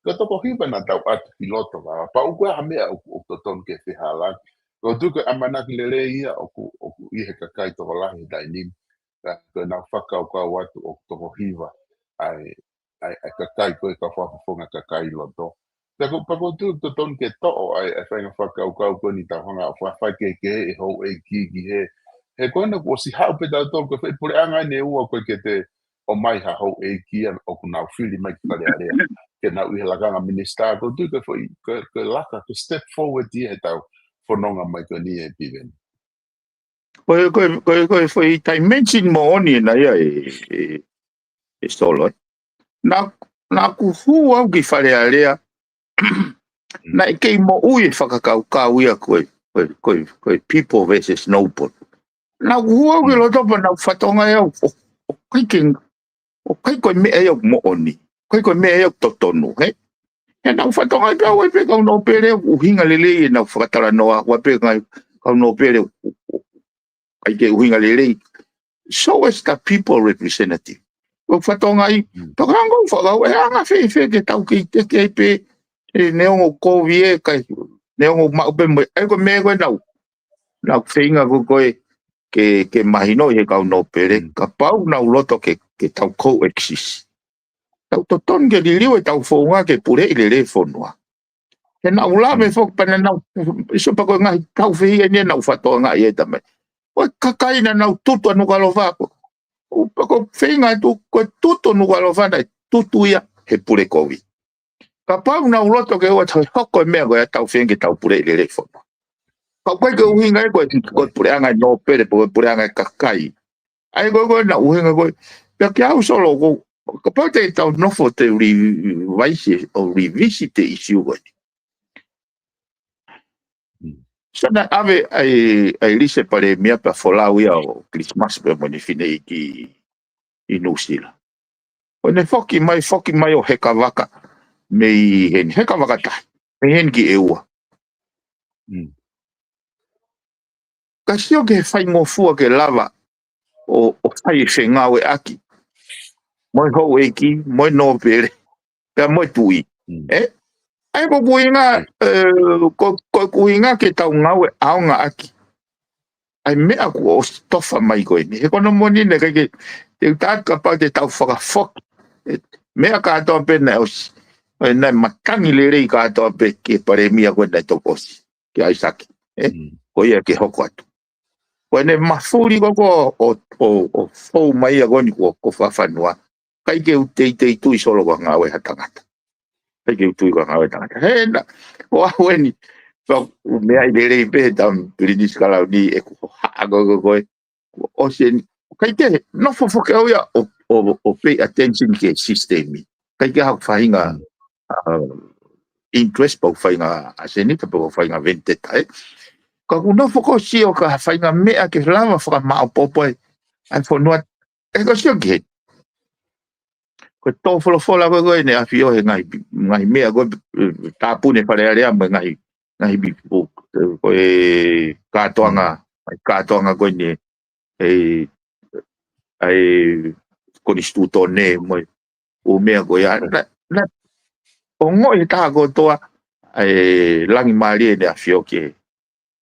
Ko e toko hiva naʻa tau ʻatu ki loto ka. Pea ʻoku ʻi ai ha meʻa ʻoku, ʻoku totonu ke fehālaaki. ʻOku ou tui ko e ʻamanaki lelei ia ʻoku, ʻoku ʻi he kakai tokolahi he taimi ni. Ka, ko ʻenau fakakaukau atu ʻoku toko hiva ʻa e, ʻa e, ʻa e kakai ko e kau fakafofonga kakai ʻi loto. Pea ko, pea ʻoku ou tui ʻoku totonu ke toʻo ʻa e, ʻa e faʻahinga fakakaukau ko eni tau hanga ʻo fakafaikehekehe e houʻeiki ki he. He ko ena kuo ʻosi haʻu pē tautolu ko e foʻi puleʻanga eni ʻe ua ko e ke te ʻomai ha houʻeiki ia ʻoku nau fili mai ki Fale Alea. Ke nau ʻi he lakanga minisitā, ʻoku ou tui ko e foʻi, ko e, ko e laka, ko e step forward ia he tau fononga mai ko eni ē Piveni. Ko e, ko e, ko e, ko e foʻi dimension moʻoni ena ia ē, ē, ē Solo, ē. Naʻa, naʻa ku hū au ki Fale Alea, naʻe kei moʻui e fakakaukau ia ko e, ko e, ko e, ko e people versus noble. Naʻa ku hū au ki loto pea naʻa ku fakatokangaʻi au, ʻo, ʻoku ʻikai ke ʻoku ʻikai ko e meʻa ia ʻoku moʻoni. ʻIkai ko e meʻa ia ʻoku totonu, he? He naʻa ku fakatokangaʻi pē au ʻe pē kau nōpele ʻoku ʻuhinga lelei ʻenau fakatalanoa, ʻoku pē ngai kau nōpele ʻoku, ʻoku, ʻikai ke ʻuhinga lelei. So as the people representative. ʻOku fakatokangaʻi, tokanga ʻoku fakau, ʻe anga fēfē ke tau kei teke ai pē, ē, neongo kovi ē, kai, neongo maʻu pē mo, ʻa ia ko e meʻa ko ē naʻa ku, naʻa ku feinga ko ē ke, ke mahinoʻi he kau nōpele, kapau naʻa nau loto ke, ke tau coexist. Tau totonu ke liliu e tau founga ke puleʻi lelei e fonua. He naʻa ku lave foki pea naʻa nau, ʻi so pea ko e ngaahi tau fehiʻa eni naʻa ku fakatokangaʻi ai tamai. Ko e kakai naʻa nau tutu ʻa Nukuʻalofa ko. ʻOku pea ko e feinga atu, ko e tutu Nukuʻalofa naʻe tutu ia he pule kovi. Kapau naʻa nau loto ke ʻoua toe hoko e meʻa ko ia tau feinga ke tau puleʻi lelei e fonua. Ka ʻoku ʻikai ke ʻuhinga ē ko e, ko e puleʻanga e nōpele, pe ko e puleʻanga e kakai. ʻA ia ko e, ko e naʻa ku ʻuhinga ko ē. Pea kia au Solo ko, kapau te tau nofo ʻo te revisit, ʻo revisit e issue ko ē. Sa naʻe ʻave ʻa e, ʻa e lise palēmia pea folau ia ʻo Christmas pea mo ʻene fineʻeiki ʻi Nuʻusila. Ko ʻene foki mai, foki mai ʻo heka vaka mei heni, heka vaka tahi, mei heni ki ʻEua. Ka sio ki he faingofua ke lava ʻo, ʻo fai e fengāueʻaki mo e houʻeiki, mo e nōpele, pea mo e tuʻi. Ē? ʻA ia ko ʻeku ʻuhinga, ē, ko, ko ʻeku ʻuhinga ke tau ngāue ʻaonga ʻaki ʻa e meʻa kuo ʻosi tofa mai ko eni. He ko hono moʻoni naʻe ʻikai ke, te u tala atu kapau te tau fakafoki e meʻa kātoa pē naʻe ʻosi, ē, naʻe matangi lelei kātoa pē ki he palēmia ko ē naʻe toki ʻosi, kia ʻAisake, ē? Ko ia ke hoko atu. Ko ʻene mafuli ko ē ʻo, ʻo, ʻo, ʻo fou mai ia ko eni ko, ko fakafanua. ʻIkai ke u teitei tui Solo ko e ngāue ha tangata. ʻIkai ke u tui ko e ngāue ha tangata. He naʻa, ko au eni, pea u meaʻi lelei pē he taimi Pilinisi Kalauni ʻeku hohaʻa ko ē, ko ē, kuo ʻosi eni. ʻIkai ke, nofo foki au ia ʻo, ʻo, ʻo pay attention ki he sisitemi. ʻIkai ke haʻaku faʻahinga, ā, interest pe ko e faʻahinga ʻasenita pe ko e faʻahinga vendetta, ē. Ka ʻoku nofo ʻoku ou sio ki ha faʻahinga meʻa ke lava fakamaʻopoʻopo ai ʻa e fonua, ē, ʻoku ou sio ki he. Ko e tō folofola ko ē ko ē ʻEne ʻAfio he ngaahi, ngaahi meʻa ko ē, ē, tāpuni e Fale Alea mo e ngaahi, ngaahi bipu, ē, ko e kātoanga, ngaahi kātoanga ko eni, ē, ʻa e konisitūtone mo e ʻū meʻa ko ia. Naʻa, naʻa, ongoʻi he taha kotoa ʻa e langi mālie ʻEne ʻAfio ki he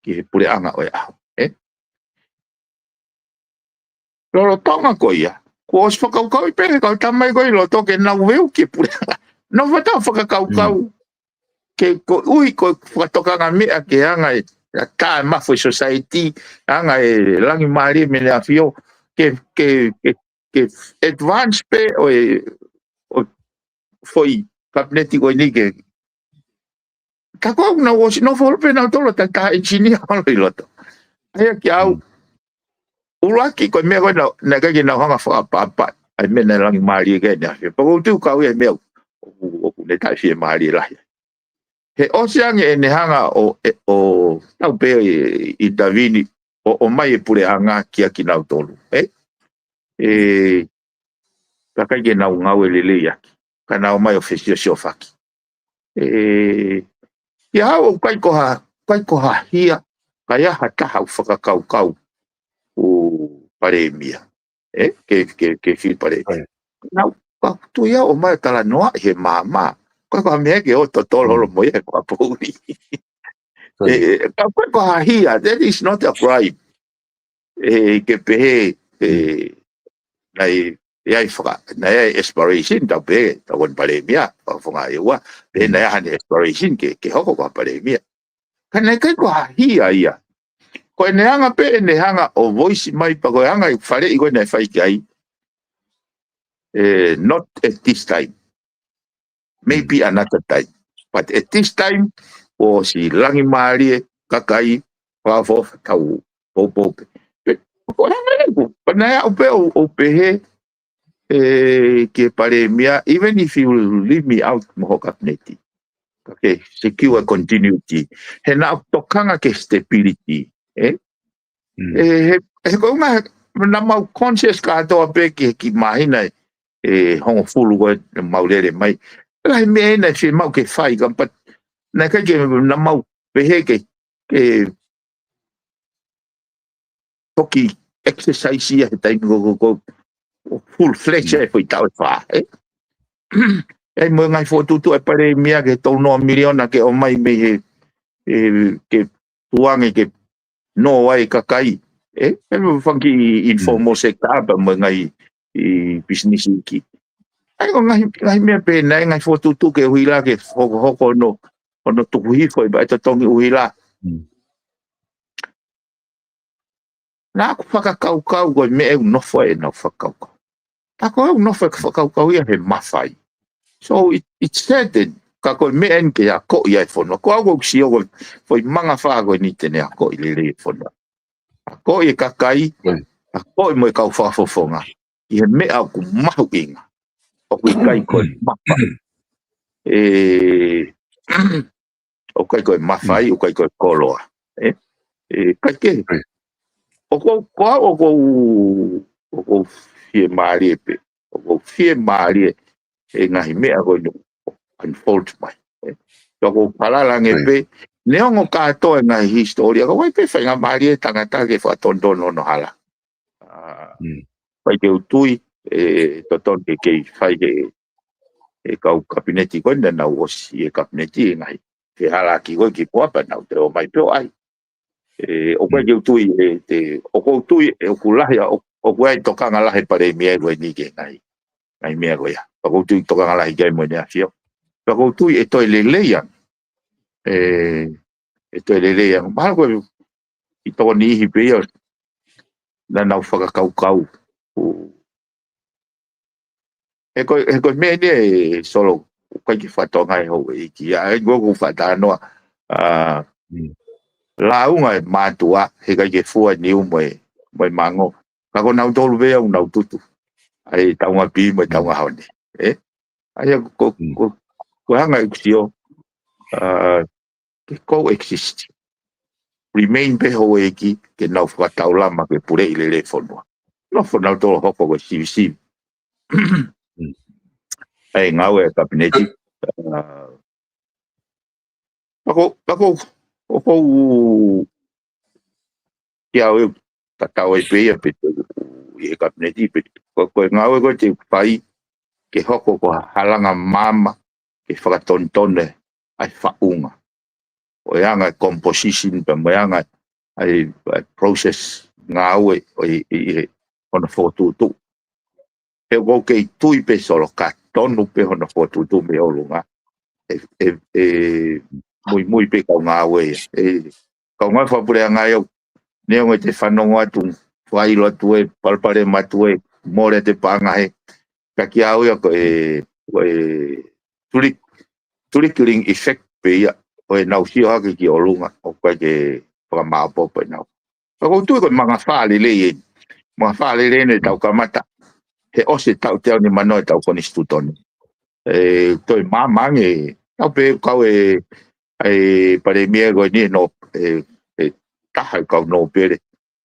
ki he puleʻanga ʻo e ʻaho. Ē? Lolotonga ko ia, kuo ʻosi fakakaukauʻi pē ʻe he kau tamai ko ē ʻi loto ke nau veu ki he puleʻanga. Nau fata fakakaukau. Ke koeʻuhi ko e fakatokangaʻi meʻa ke anga e, ʻa e tā e mafu e society, anga e langi mālie mei he ʻAfio, ke, ke, ke, ke advance pē ʻo e, ʻo e foʻi kapineti ko eni ke. Ka ko au naʻe ʻosi nofo holo pē nautolu ʻo tā e engineer holo ʻi loto. ʻA ia kiate au, ʻuluaki ko e meʻa ko ē naʻe, naʻe ʻikai ke nau hanga fakapapa ʻa e meʻa naʻe langi mālie ki ai e ʻAfio. Pea ʻoku ou tui ʻoku kau ia he meʻa ʻoku, ʻoku ne taʻefiemālie lahi. He ʻosi ange ʻene hanga ʻo, ʻe, ʻo tau pē ʻi, ʻi Tavini ʻo, ʻomai e puleʻanga kia kinautolu. Ē? Ē, ka ʻikai ke nau ngāue lelei ʻaki. Ka nau ō mai ʻo fesiosiofaki. Ē, kiate au ʻoku ʻikai ko ha, ʻikai ko ha hia, ka ʻi ai ha taha ʻoku fakakaukau ʻo palēmia. Ē, ke, ke, ke fili palēmia. Nau, ka tui au ʻomai ʻo talanoaʻi he maama. ʻIkai ko ha meʻa ke ō totolo holo mo ia he fakapoʻuli. Ē, ē, ka ʻikai ko ha hia, that is not a crime. Ē, ke pehē, ē, naʻe, ʻe ai faka-, naʻe ai aspiration, tau pehē, tau ko eni palēmia, fakafofonga ʻe ua, pehē naʻe ai haʻane aspiration ke, ke hoko ko ha palēmia. Ka naʻe ʻikai ko ha hia ia. Ko ʻene anga pē, ʻene hanga ʻo voice mai pea ko e anga e faleʻi ko ē naʻe fai ki ai. Ē, not at this time. Maybe another time. But at this time, ʻosi langi mālie, kakai, fakaʻofoʻofa, tau poupou pē. Pea, ko e anga ia ʻoku, pea naʻe aʻu pē ʻo, ʻo pehē, ē, ki he palēmia, even if you leave me out mo ho kapineti. Okay, secure continuity. He naʻa ku tokanga ki he stability, ē? Ē, he, he ko e ʻuhinga, naʻa mau conscious kātoa pē ki, ki he māhina ʻe, ʻe hongofulu ko ē naʻa mau lele mai. Lahi meʻa ʻe fiemaʻu ke fai, ka, but naʻe ʻikai ke, naʻa mau pehē ke, ke toki exercise ia he taimi ko, ko, ko, ʻo full fledge ai foʻi taʻu ʻe fā, ē? ʻE ai mo e ngaahi fokotuʻutuʻu ʻa e palēmia ke tolu noa miliona ke ō mai mei he, ē, ke tuange ke nō ai e kakai, ē? ʻE mo fanga kiʻi informal sector pea mo e ngaahi pisinisi iiki. ʻA ia ko e ngaahi, ngaahi meʻa pehē naʻe ngaahi fokotuʻutuʻu ke ʻuhila ke hokohoko hono, hono tuku hifo ʻi he vaʻe totongi ʻuhila. Naʻa ku fakakaukau ko e meʻa ʻoku nofo ai ʻenau fakakaukau. Ka ko e ʻoku nofo e fakakaukau ia he mafai. So it, it's certain, ka ko e meʻa eni ke akoʻi ai e fonua. Ko au ʻoku ou sio ko e foʻi mangafā ko eni te ne akoʻi lelei e fonua. Akoʻi e kakai, akoʻi mo e kau fakafofonga. ʻI he meʻa ʻoku mahuʻinga. ʻOku ʻikai ko e mafai. Ē, ʻoku ʻikai ko e mafai, ʻoku ʻikai ko e koloa. Ē? Ē, ʻikai ke. ʻOku ou, ko au ʻoku ou, ʻoku ou fiemālie pē. ʻOku ou fiemālie e ngaahi meʻa ko eni ʻoku unfold mai. Ē? ʻOku ou palala ange pē, neongo kātoa e ngaahi hisitōlia, ka ʻoku ʻi ai pē faingamālie ʻa e tangata ke fakatonutonu hono hala. ʻA, fai ke u tui, ʻe totonu ke kei fai ke, e kau kapineti ko ē naʻa nau ʻosi ʻi he kapineti ʻi he ngaahi fehālaaki ko ē ki muʻa pea nau toe ō mai pē ʻo ʻai. Ē, ʻoku ʻikai ke u tui, ē, te, ʻoku ou tui, ē, ʻoku lahi, ʻo, ʻoku ʻi ai e tokanga lahi e palēmia ko eni ki he ngaahi, ngaahi meʻa ko ia. Pea ʻoku ou tui tokanga lahi ki ai mo ʻEne ʻAfio. Pea ʻoku ou tui ʻe toe lelei ange. Ē, ʻe toe lelei ange. Mahalo ko e, ʻi tokoni ihi pē ia, naʻa nau fakakaukau. ʻO, he ko e, he ko e meʻa eni ē Solo, ʻoku ʻikai ke fakatokangaʻi houʻeiki. ʻA ia ko ʻeku fakatalanoa, ʻa, lāunga e mātuʻa, he ʻikai ke fua e niu mo e, mo e mango. Ka ko nautolu pē ia ʻoku nau tutu. ʻA e taunga pī mo e taunga hone. Ē? ʻA ia ko, ko, ko e anga ʻeku sio, ʻa, ke coexist. Remain pē houʻeiki ke nau fakataulama ke puleʻi lelei e fonua. Nofo nautolu ʻo hoko ko e sivisivi. ʻA e ngāue ʻa e kapineti. ʻA, pea ko, pea ko, ʻoku ou, kiate au ʻe tatau ai pē ia pe ʻi he kapineti pe ko, ko e ngāue ko ē te u fai ke hoko ko ha halanga maama ke fakatonutonu ʻa e faʻunga. ʻo e anga e composition pea mo e anga ʻa e, ʻa e process ngāue ʻo e, ʻi, ʻi he, hono fokotuʻutuʻu. He ʻoku ou kei tui pē Solo ka tonu pē hono fokotuʻutuʻu mei ʻolunga. ʻE, ʻe, ʻe muimui pē kau ngāue ia. ʻE, kau ngāue fakapuleʻanga ia, neongo ʻete fanongo atu, fakaʻilo atu ē, palopalema atu ē, mole ʻete paʻanga hē. Ka kiate au ia ko e, ko e trick-, trickling effect pē ia, ʻo ʻenau sio hake ki ʻolunga, ʻoku ʻikai ke fakamāʻopoʻopo ʻenau. Ka ʻoku ou tui ko e mangafā lelei eni. Mangafā lelei eni ʻetau kamata. He ʻosi e taʻu teau nimanoa ʻetau konisitūtone. ʻE, toe maama ange. Tau pē kau e, e palēmia ko eni no, e, e taha e kau nōpele.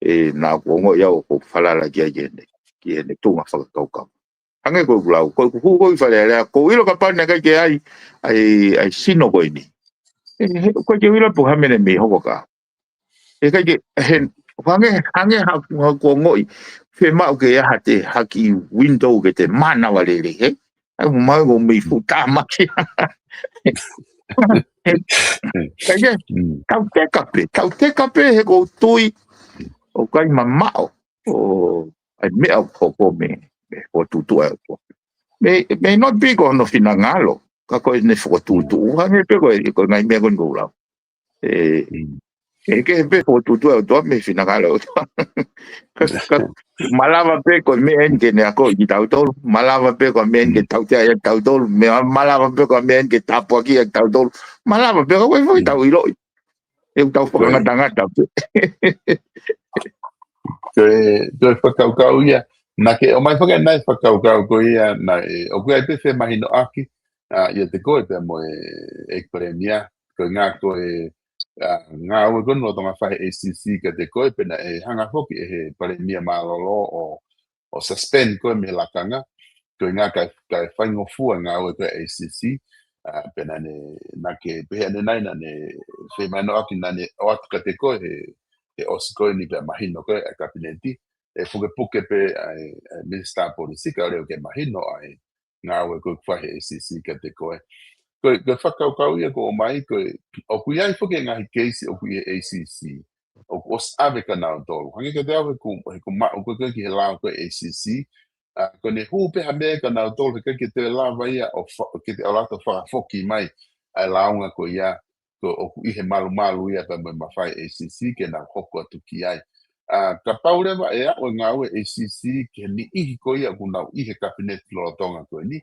ʻE, naʻa ku ongoʻi au ʻoku falala ki ai ki heʻene, ki heʻene tuʻunga fakakaukau. Hangē ko ʻeku lau, ko ʻeku hū ko ē ki Fale Alea, ʻoku ou ʻilo kapau naʻe ʻikai ke ʻi ai, ʻa e, ʻa e sino ko eni. ʻE, he, ʻoku ʻikai ke u ʻilo pe ko e hā e meʻa naʻe mei hoko kia au. ʻE ʻikai ke, he, hangē, hangē ha, ha ʻoku ou ongoʻi, fiemaʻu ke ʻi ai haʻate, ha kiʻi window ke te mānava lelei, he? ʻAi, ʻoku mau ko e mei fuʻu tāmaki. He, ʻikai ke, Mm. tau teka pē, tau teka pē he ʻoku ou tui, ʻoku ʻikai mamaʻo, ʻo, ʻa e meʻa ʻoku hoko mei, mei he fokotuʻutuʻu ʻa e ʻOtua. May, may not be ko hono finangalo, ka ko ʻene fokotuʻutuʻu, hangē pē ko e, ko e ngaahi meʻa ko eni ʻoku ou lau. ʻE, Mm. ʻe kehe pē fokotuʻutuʻu ʻa e ʻOtua mei he finangalo ʻo e ʻOtua. Ka, ka, malava pē ko e meʻa eni ke ne akoʻi kitautolu, malava pē ko e meʻa eni ke Mm. tautea ai kitautolu, meʻa, malava pē ko e meʻa eni ke tāpuakiʻi ai kitautolu, malava pē ka ʻoku ʻikai foki Mm. tau ʻiloʻi. ʻE tau Ko e fakangatangata pē. Ko e, ko e fakakaukau ia. Naʻa ke ʻomai fakanaʻe fakakaukau ko ia, naʻe, ʻoku ʻi ai pē femahinoʻaki, ʻa, ʻiate koe pea mo e, ʻEiki Palēmia, ko e ngaahi ko e, ʻa, ngāue ko eni lolotonga fai ʻe he ACC kiate koe, pea naʻe hanga foki ʻe he Palēmia Mālōlō ʻo, ʻo suspend koe mei he lakanga, ko e ngaahi kae, kae faingofua ngāue ko ē ʻa e ACC, ʻa, pea naʻa ne, naʻa ke pehē ʻanenai naʻa ne femahinoʻaki naʻa ne ʻoatu kiate koe he, he ʻosi ko eni pea mahino ko ē ʻa e Kapineti, ʻe fukefuke pē ʻa e, ʻa e Minisitā Polisi, kae ʻoua ke mahino ʻa e ngāue ko ē ʻoku fai ʻe he ACC kiate koe. Ko e, ko e fakakaukau ia ʻoku ʻomai, ko e, ʻoku ʻi ai foki e ngaahi keisi ʻoku ʻi he ACC. ʻOku ʻosi ʻave kia nautolu. Hangē kiate au he ʻoku, he ʻoku maʻu ko ē ki he lao ko ē ACC. ʻA, ko ʻene hū pē ha meʻa kia nautolu, he ʻikai ke toe lava ia ʻo fa-, ke te ʻalu atu ʻo fakafoki mai ʻa e lāunga ko ia, ko ʻoku ʻi he malumalu ia pea mo e mafai ACC ke nau hoko atu ki ai. ʻA, kapau leva ʻe aʻu e ngāue ACC ki he niʻihi ko ia ʻoku nau ʻi he Kapineti lolotonga ko eni,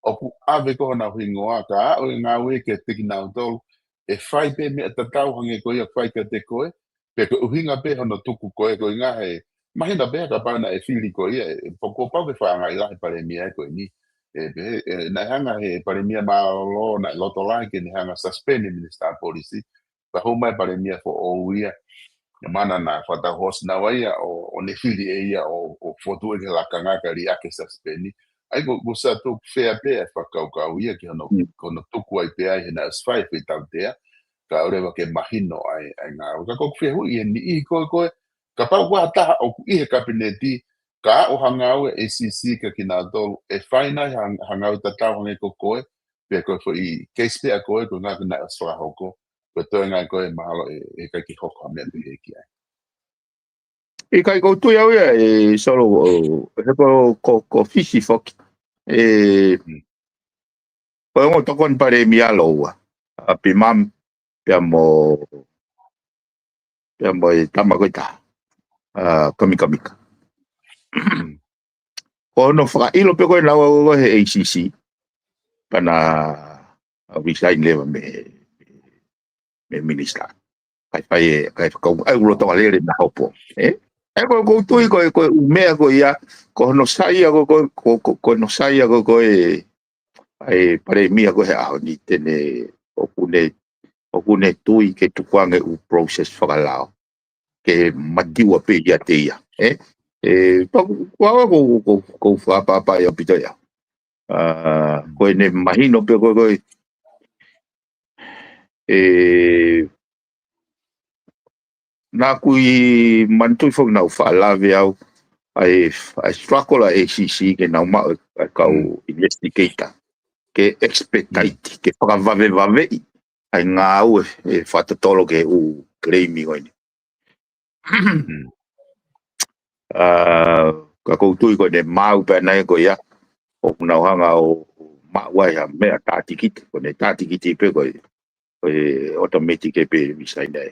ʻoku ʻave ko ē honau hingoa, ka aʻu e ngāue kiate kinautolu, ʻe fai pē meʻa tatau hangē ko ia ʻoku fai kiate koe, pe ko e ʻuhinga pē hono tuku ko ē, ko e ʻuhinga he, mahino pē kapau naʻe fili ko ia, ʻe, pea kuo pau ke fakaangaʻi lahi e Palēmia ko eni. ʻE, pehē, ʻe, naʻe hanga ʻe he Palēmia Mālōlō, naʻe loto lahi ke ne hanga ʻo suspend e Minisitā Polisi, pea hū mai e Palēmia foʻou ia, ʻa Mana naʻe fakatau hoosi naua ia, ʻo, ʻo ne fili ʻe ia, ʻo, ʻo fotu ʻi he lakanga kae liʻaki e suspend. ʻAi, ʻoku, ʻoku ʻosi atu fair pē ʻa e fakakaukau ia ki hono, Mm. ki hono tuku ai pē ai he naʻe ʻosi fai e feitautea, kae ʻoua leva ke mahino ai, ʻa e ngāue. Ka ko ʻeku fehuʻi ʻi he niʻihi ko ē ko ē, kapau ko ha taha ʻoku ʻi he Kapineti, ka ʻoku hanga ʻe he ACC kia kinautolu, ʻe fai nai ha, ha ngāue tatau hangē ko koe, pe ko e foʻi keisi pē ʻa koe, ko e ngaahi naʻe ʻosi fakahoko, ko e toenga ko ē mahalo ʻe, ʻe ʻikai ke hoko ha meʻa pehē ki ai. ʻIkai, ʻoku ou tui au ia, ʻe Solo, ʻo, he ko, ko, ko Fisi foki. ʻE, Mm. ko e ongo tokoni Palēmia lōua. ʻA Pimam, pea mo, pea mo e tama ko ē taha. ʻA, Kamikamika. Ko hono fakaʻilo pē ko ē naua ko ē he ACC. Pea na, ʻa, resign leva mei, mei he Minisitā. Kae fai e, kae fakau, ʻai ulo tonga lele na hopo. ʻE? ʻE ko, ʻoku ou tui ko e, ko e ʻū meʻa ko ia, ko hono saiʻia ko, ko, ko, ko, ko hono saiʻia ko, ko e, ʻa e Palēmia ko ē he ʻaho ni te ne, ʻoku ne, ʻoku ne tui ke tukuange ʻū process fakalao. Ke matiua pē ʻiate ia. ʻE? ʻE, pea ko, ko, ko, ko, ko fakapapauʻi ʻaupito ia. ʻA, ko ʻene mahino pē ko, ko e, ʻe, naʻa ku ʻi manatuʻi foki naʻa ku faʻa lave au, ʻa e, ʻa e struggle ʻa e ACC ke nau maʻu ʻa e kau Mm. investigator. Ke expedite, Mm. ke fakavavevaveʻi. ʻa e ngāue ʻe fakatotolo ki he ʻū claim ko eni. ʻA, ka ʻoku ou tui ko ʻene maau pē ʻana ia ko ia, ʻoku nau hanga ʻo maʻu ai ha meʻa tātikite, ko ʻene tātikite pē ko e, ko e automatic pē visa ʻi ai.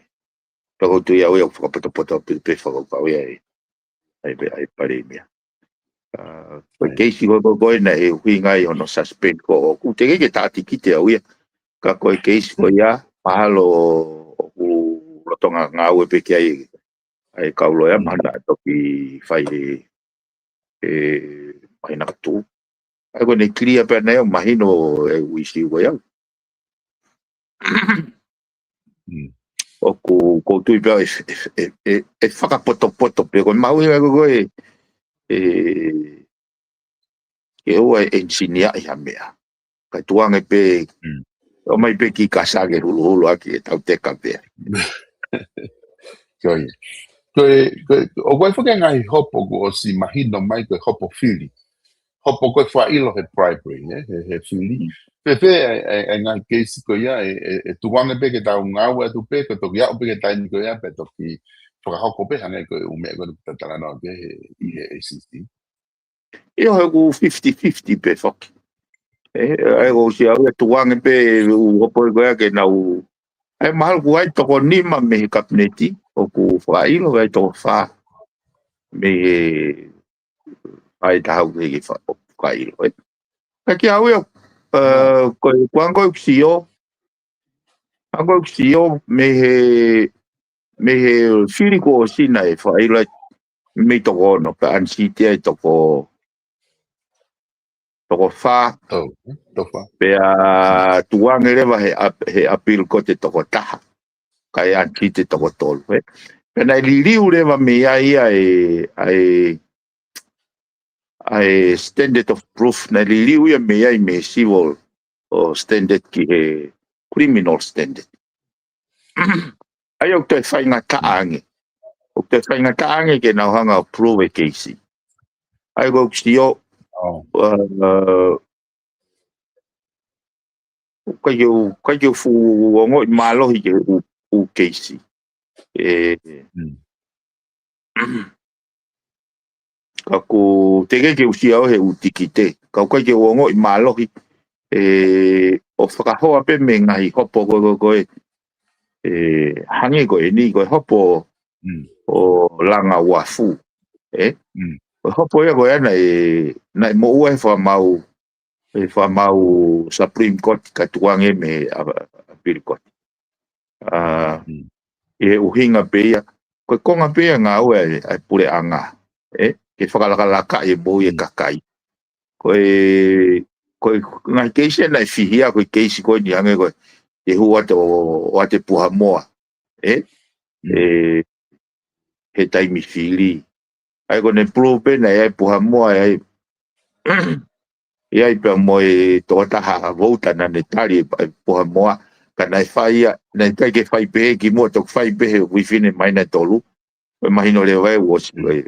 Pea ʻoku ou tui au ia ʻoku fakapotopoto pē, pē fakakaukau ia ʻa e, ʻa e, ʻa e Palēmia. ʻA, ko e keisi ko, ko, ko ena ʻe ʻuhinga ai hono suspend ko, ʻoku teʻeki ke tātikite au ia. Ka ko e keisi ko ia, mahalo ʻoku lolotonga ngāue pē ki ai ʻa e kau loea, mahalo naʻe toki fai he, he māhina ka tuʻu. ʻA ia ko ʻene clear pē ʻana ia ʻo mahino e ʻū ʻisiū ko ia. ʻOku, ʻoku ou tui pē au ʻe, ʻe, ʻe, ʻe, ʻe fakapotopoto pē ko e mahuʻinga ko, ko e, ʻe, ke ʻoua ʻe ʻenisiniaʻi ha meʻa. Kae tukuange pē, ʻomai pē ki kasa ke huluhulu ʻaki ʻetau teka pē. Ko ia. Ko e, ko e, ʻoku ʻi ai foki e ngaahi hopo kuo ʻosi mahino mai ko e hopo fili. Hopo ko e fakaʻilo he bribery, ē, he, he fili. Fēfē ʻa e, ʻa e, ʻa e ngaahi keisi ko ia, ʻe, ʻe, ʻe tukuange pē ke tau ngāue atu pē, ko e toki aʻu pē ki he taimi ko ia, pea toki fakahoko pē hangē ko e ʻū meʻa ko ē ʻoku ta talanoa ki ai he, ʻi he A C C. ʻIo, he ʻoku fifty fifty pē foki. ʻE, ʻa ia ʻoku ou sio au ia tukuange pē ʻū hopo ko ia ke nau. ʻA ia mahalo ʻoku ʻi ai toko nima mei he Kapineti, ʻoku fakaʻilo, ʻi ai toko fā mei he, ʻa e taha ʻoku teʻeki fa-, fakaʻilo, ē. Ka kiate au ia, ʻa, ko e, ko e anga ʻeku sio, anga ʻeku sio mei he, mei he fili kuo ʻosi naʻe fakaʻilo ai mei toko ono, pea unseat ai toko, toko fā. Pea tukuange leva he ap-, he appeal court e toko taha. Kae unseat e toko tolu, ē. Pea naʻe liliu leva mei ai ia e, ʻa e, ʻa e standard of proof, naʻe liliu ia mei ai mei he civil ʻo standard ki he criminal standard. ʻA ia ʻoku toe faingataʻa ange. ʻOku toe faingataʻa ange ke nau hanga ʻo prove e keisi. ʻA ia ʻoku ou sio, ʻa, ʻoku ʻikai ke u, ʻikai ke u fuʻu ongoʻi mālohi ki he ʻū, ʻū keisi. ʻE, ka ʻoku teʻeki ke u sio au he ʻū tikite. Ka ʻoku ʻikai ke u ongoʻi mālohi, ʻe, ʻo fakahoa pē mei he ngaahi hopo ko, ko, ko e, ʻe, hangē ko eni, ko e hopo ʻo Langa Uafu, ē? Ko e hopo ia ko ia naʻe, naʻe moʻua he fakamaau, he fakamaau Supreme Court kae tukuange mei he a-, Appeal Court. ʻA, ʻi he ʻuhinga pē ia, ko e konga pē ia ngāue ʻa e, ʻa e puleʻanga, ē? Ke fakalakalaka e moʻui e kakai. Ko e, ko e ngaahi keisi ia naʻe fihia, ko e keisi ko eni hangē ko e, ʻe hū atu ʻo, ʻo ʻoatu e puha moa, ē? ʻE, he taimi fili. ʻA ia ko ʻene prove pē naʻe ʻi ai e puha moa, ʻi ai, ʻi ai pea mo e tokotaha vouta naʻa ne tali e, e puha moa, ka naʻe fai ia, naʻe ʻikai ke fai pehē kimuʻa, toki fai pehē ʻoku fefine māhina ʻe tolu, ko e mahino leva ia ʻoku ʻosi, ko e,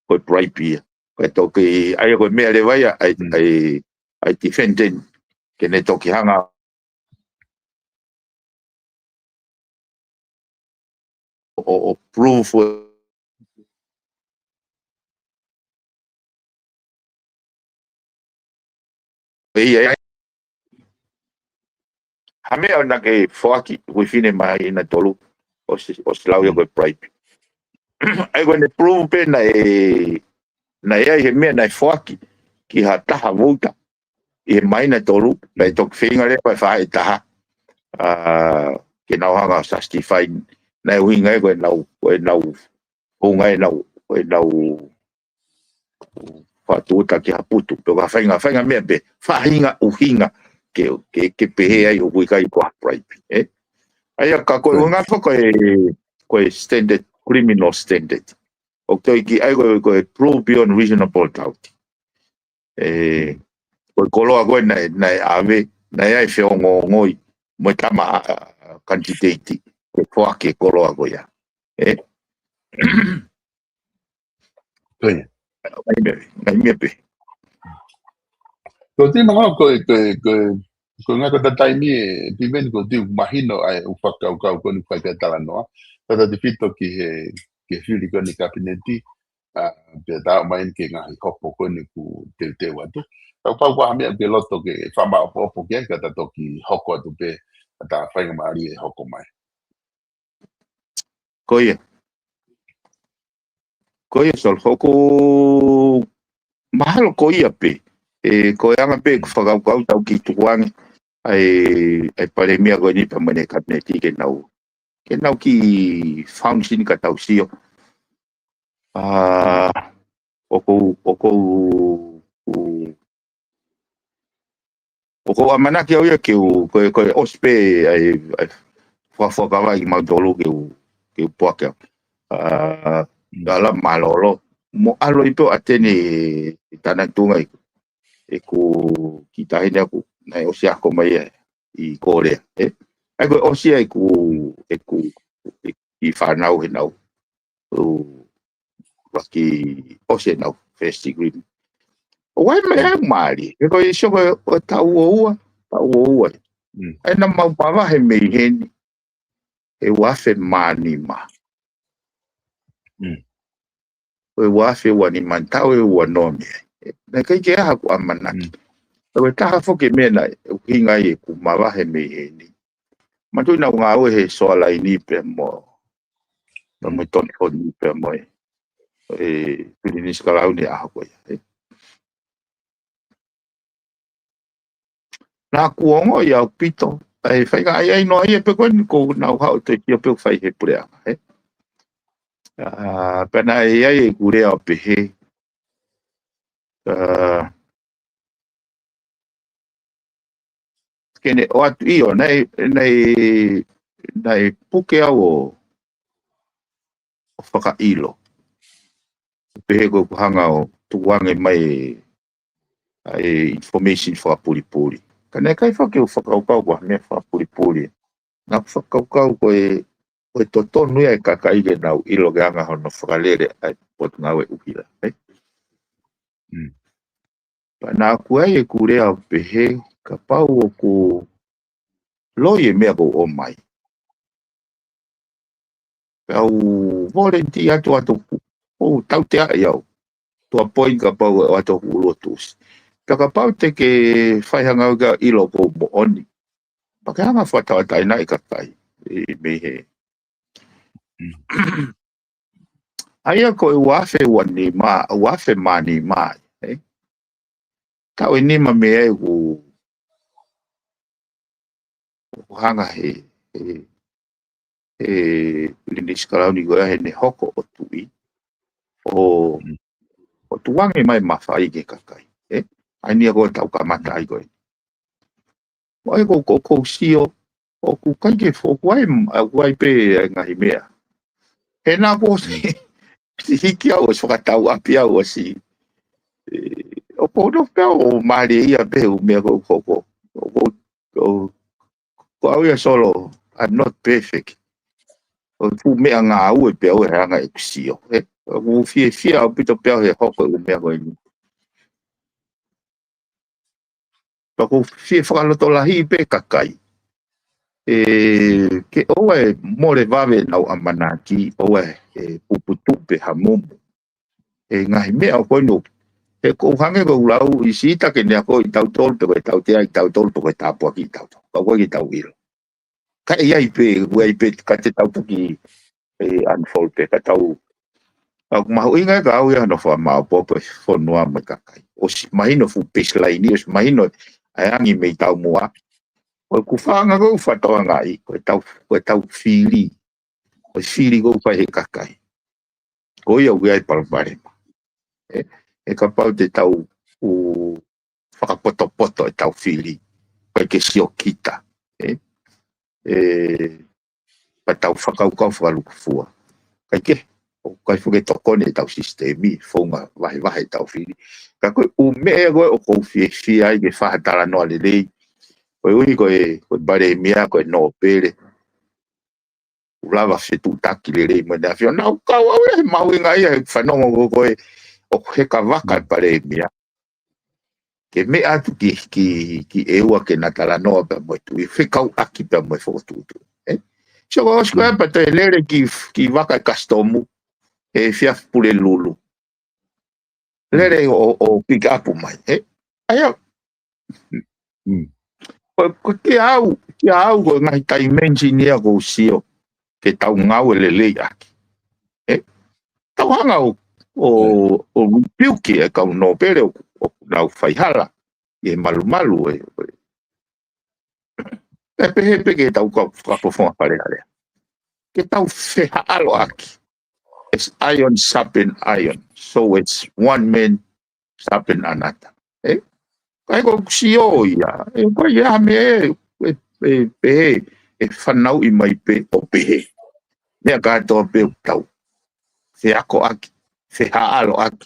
ko e bribe ia. Ko e toki, ʻa ia ko e meʻa leva ia, ʻa e, ʻa e, ʻa e defendant, ke ne toki hanga ʻo, ʻo prove ʻe ia, ʻe ia ha meʻa ʻoku na ke foaki, ko e fefine māhina ʻe tolu, ʻosi, ʻosi lau ia ko e bribe. ʻA ia ko ʻene prove pē naʻe, naʻe ʻi ai he meʻa naʻe foaki ki ha taha vouta ʻi he māhina ʻe tolu, naʻe toki feinga leva e faʻahitaha, ʻa, ke nau hanga ʻo justify, naʻe ʻuhinga ia ko ʻenau, ko ʻenau hounga ʻenau, ko ʻenau fakatūʻuta ki ha putu, pe ko ha faʻahinga, faʻahinga meʻa pē, faʻahinga ʻuhinga ke, ke, ke pehē ai ʻoku ʻikai ko ha bribe, ē? ʻA ia ka ko e ʻuhinga foki ko e, ko e standard, criminal standard. ʻOku toe ʻi ai ko e, ko e prove beyond reasonable doubt. ʻE, ko e koloa ko ē naʻe, naʻe ʻave, naʻe ʻi ai e feongoongoi mo e tama ʻa, ʻa, ʻa candidate ke foaki e koloa ko ia. ʻE? Ko ia. Ngaahi meʻa, ngaahi meʻa pē. Ko e tino ko e, ko e, ko e, Ko e ngaahi ko e taimi ē, Piveni, ko e tiu mahino ai ʻoku fakakaukau ko eni fai ki he talanoa. Tautautefito ki he, ki he fili ko eni Kapineti, ʻa, pea tau mai ki he ngaahi hopo ko eni ʻoku teuteu atu. Kapau ko ha meʻa ke loto ke fakamaopoopo ki ai, ka ta toki hoko atu pē, ka ta faingamālie ʻe hoko mai. Ko ia. Ko ia, Solo, ʻoku mahalo ko ia pē. ʻE, ko e anga pē ʻeku fakakaukau tau kiʻi tukuange ʻa e, ʻa e Palēmia ko eni pea mo ʻene Kapineti ke nau, ke nau kiʻi function ka tau sio. ʻA, ʻoku ou, ʻoku ou, ʻoku ou ʻamanaki au ia ke u, ko e, ko e ʻosi pē ʻa e, ʻa e fakafuakava kimautolu ke u, ke u poake au. ʻA, ka la mālōlō. Mo ʻalu ai pē ʻo ʻateni ʻi Tanatuʻunga ʻeku, ʻeku kiʻi taʻahine ʻoku, naʻe ʻosi ako mai ia ʻi Kōlea, ē? ʻA ia ko e ʻosi ia ʻeku, ʻeku, ʻeku kiʻi fānau heʻenau, ʻo, ʻuluaki ʻosi ʻenau first degree. ʻO ʻai mai ʻa e mali, ʻe ko e sio ko e, ʻo e taʻu ua ua, taʻu ua ua. Mm. ʻA ia naʻa mau mavahe mei heni, ʻe ua afe mā nima. Mm. ʻO e ua afe ua nima, taʻu ʻe ua noa mei ai. Naʻe ʻikai ke ʻi ai haʻaku ʻamanaki. Mm. ʻO e taha foki e meʻa naʻe ʻuhinga ai ʻeku mavahe mei heni. Manatuʻi naʻa ku ngāue he Soalaini pea mo, pea mo e Tonisoni pea mo e, ʻe, Pilinisi Kalauni ʻaho ko ia, ē. Naʻa ku ongoʻi ʻaupito ʻa e fainga ai ai noa ia pē ko eni ko ʻenau haʻu ʻo toe sio pē ʻoku fai he puleʻanga, ē. ʻA, pea naʻe ʻi ai ʻeku lea ʻo pehē, ʻa, ke ne ʻoatu ʻio, naʻe, naʻe, naʻe puke au ʻo, ʻo fakaʻilo. Pehē ko ʻeku hanga ʻo tukuange mai ʻa e information fakapulipuli. Ka naʻe ʻikai foki ke u fakakaukau ko ha meʻa fakapulipuli. Naʻa ku fakakaukau ko e, ko e totonu ia e kakai ke nau ʻilo ki he anga hono fakalele ʻa e Potungāue ʻUhila, ē? Mm. Pea naʻa ku ʻai ʻeku lea ʻo pehē, kapau ʻoku loi e meʻa ʻoku ou ʻomai, pea u volunteer atu atu, ʻo tauteaʻi au to a point kapau ʻe ʻoatu hoku ʻulu ʻo tuʻusi. Pea kapau te ke fai ha ngāue ke ʻilo ʻoku ou moʻoni, pea ke hanga ʻo fakatauʻatāinaʻi e kakai ʻi, ʻi mei he. Mm. ʻA ia ko e ua afe ua nima, ua afe mā nima, ē? Taʻu ʻe nima mei ai ʻoku, ʻoku hanga he, he, he Pilinisi Kalauni ko ia heʻene hoko ʻo tuʻi, ʻo, Mm. ʻo tukuange mai e mafai ki he kakai, ē? ʻA ia ko e taʻu kamata ai ko ē. ʻA ia ko, ko, ko u sio, ʻoku ʻikai ke fo-, ʻoku ʻi ai, ʻoku ʻi ai pē ʻa e ngaahi meʻa. He naʻa ku ʻosi, Mm. ʻosi hiki au, ʻosi fakatau ʻapi au, ʻosi. ʻE, ʻoku ou nofo pē au ʻo mālieʻia pē he ʻū meʻa ko, ko, ko, ko, ko, ko au ia Solo, I'm not perfect. ʻOku ou meʻangāue pē au he anga ʻeku sio. He, ʻoku ou fiefia ʻaupito pē au he hoko e ʻū meʻa ko eni. Pea ʻoku ou fie fakalotolahiʻi pē kakai. ʻE, ke ʻoua ʻe mole vave ʻenau ʻamanaki, ʻoua ʻe puputuʻu pe hamumu. ʻE ngaahi meʻa ʻoku ʻi ai ʻenau. He ʻoku ou hangē ko ʻeku lau ʻi Sita ke ne akoʻi kitautolu pe ko e tautea ʻi kitautolu pe ko e tāpuaki ʻi kitautolu. Ka ʻoku ʻikai ke tau ʻilo. Ka ʻe ʻi ai pē, ʻoku ʻi ai pē, ka te tau toki, ʻe, unfold pē, ka tau. ʻOku mahuʻinga ia ka au ia hono fakamaopoopo e fonua mo e kakai. ʻOsi mahino fuʻu baseline, ʻosi mahino ʻa e angi mei taumuʻa. Ko ʻeku fanga ko ʻeku fakatokangaʻi, ko e tau, ko e tau fili. Ko e fili ʻoku fai he kakai. Ko ia ʻoku ʻi ai e palopalema. ʻE, ʻe kapau te tau ʻū fakapotopoto e tau fili. ʻIkai ke siokita. ʻE, ʻe, ka tau fakakaukau fakalūkufua. ʻIkai ke, ʻoku ʻikai foki ke tokoni e tau sisitemi, founga vahevahe e tau fili. Ka ko e ʻū meʻa ko ē ʻoku ou fiefia ai ke fai ha talanoa lelei. Koeʻuhi ko e, ko e Palēmia, ko e nōpele. ʻOku lava fetuʻutaki lelei mo ʻEne ʻAfio. Naʻa ku kau au ia he mahuʻinga ia he fanongo ko ē ʻoku heka vaka e Palēmia. ke meʻa atu ki, ki, ki ʻEua ke na talanoa pea mo e tuʻi, fekauʻaki pea mo e fokotuʻutuʻu. Ē? So ko ʻosi ko ē pea toe lele ki, ki vaka e kasitomu, ʻe Fiafʻi Pulelulu. Lele ʻo, ʻo pick up mai. Ē? ʻAi au. Ko, ko kiate au, kiate au ko e ngaahi dimension ia ʻoku ou sio ke tau ngāue lelei ʻaki. Ē? Tau hanga ʻo, ʻo, ʻo rebuke e kau nōpele ʻoku, ʻoku nau faihala ʻi he malumalu ē. Pea pehē pē ke tau kau fakafofonga Fale Alea. Ke tau fehaʻaloʻaki. As iron sharpen iron. So as one man sharpen another. Ē? Ka ʻi heʻeku sio ia. Ē, ko ia me ē, ē, ē, pehē, ʻe fanauʻi mai pē ʻo pehē. Meʻa kātoa pē ʻoku tau feakoʻaki, fehaʻaloʻaki,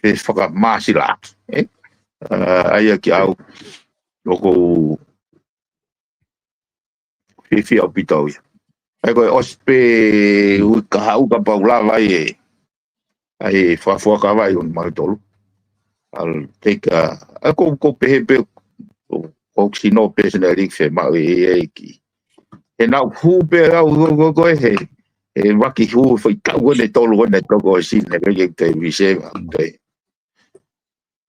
fefakamāsilaʻaki. Ē? ʻA, ʻa ia kiate au, ʻoku ou fiefia ʻaupito au ia. ʻAi ko e ʻosi pē uike kahaʻu kapau lava ai ē. ʻAi fakafuakava ʻi ʻo mautolu. I'll take a, ʻa ko, ko pehē pē, ko, ko sino personally fe ma e, e, e ki. He naʻu hū pē au ko, ko, ko e he, he vaki hū foʻi taʻu ko eni tolu ko eni toko ʻosi ne ke ke te reserve, te.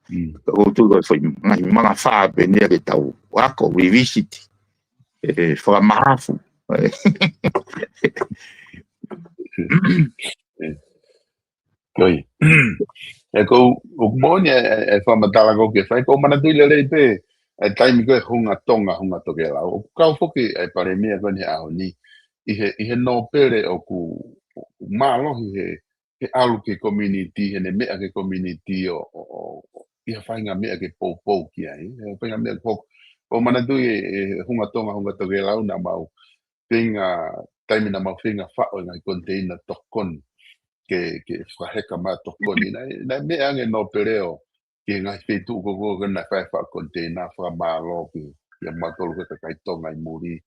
Ka ʻoku ou tui ko e foʻi ngaahi manga fā pē eni ia ke tau ako, revisit. ʻE, fakamahafu. Koi. ʻE ko, ʻoku moʻoni e, e, e fakamatala ko ē ke fai, ʻoku ou manatuʻi lelei pē, e taimi ko ē Hunga Tonga, Hunga Tokelau. ʻOku kau foki e palēmia ko eni he ʻaho ni. ʻI he, ʻi he nōpele ʻoku, ʻoku mālohi he, he ʻalu ki he community, he ne meʻa ki he community ʻo, ʻo, ʻo, ʻi ha faʻahinga meʻa ke poupou ki ai. He faʻahinga meʻa ko, ʻoku ou manatuʻi e, e Hunga Tonga, Hunga Tokelau naʻa mau feinga, taimi naʻa mau feinga faʻo e ngaahi container tokoni ke, ke fakaheka mai tokoni. Naʻe, naʻe meʻa ange nōpele ʻo, ki he ngaahi feituʻu ko ē ko ē naʻe fai faʻo container fakamālō ki, ki he mautolu ko ē kakai Tonga ʻi muli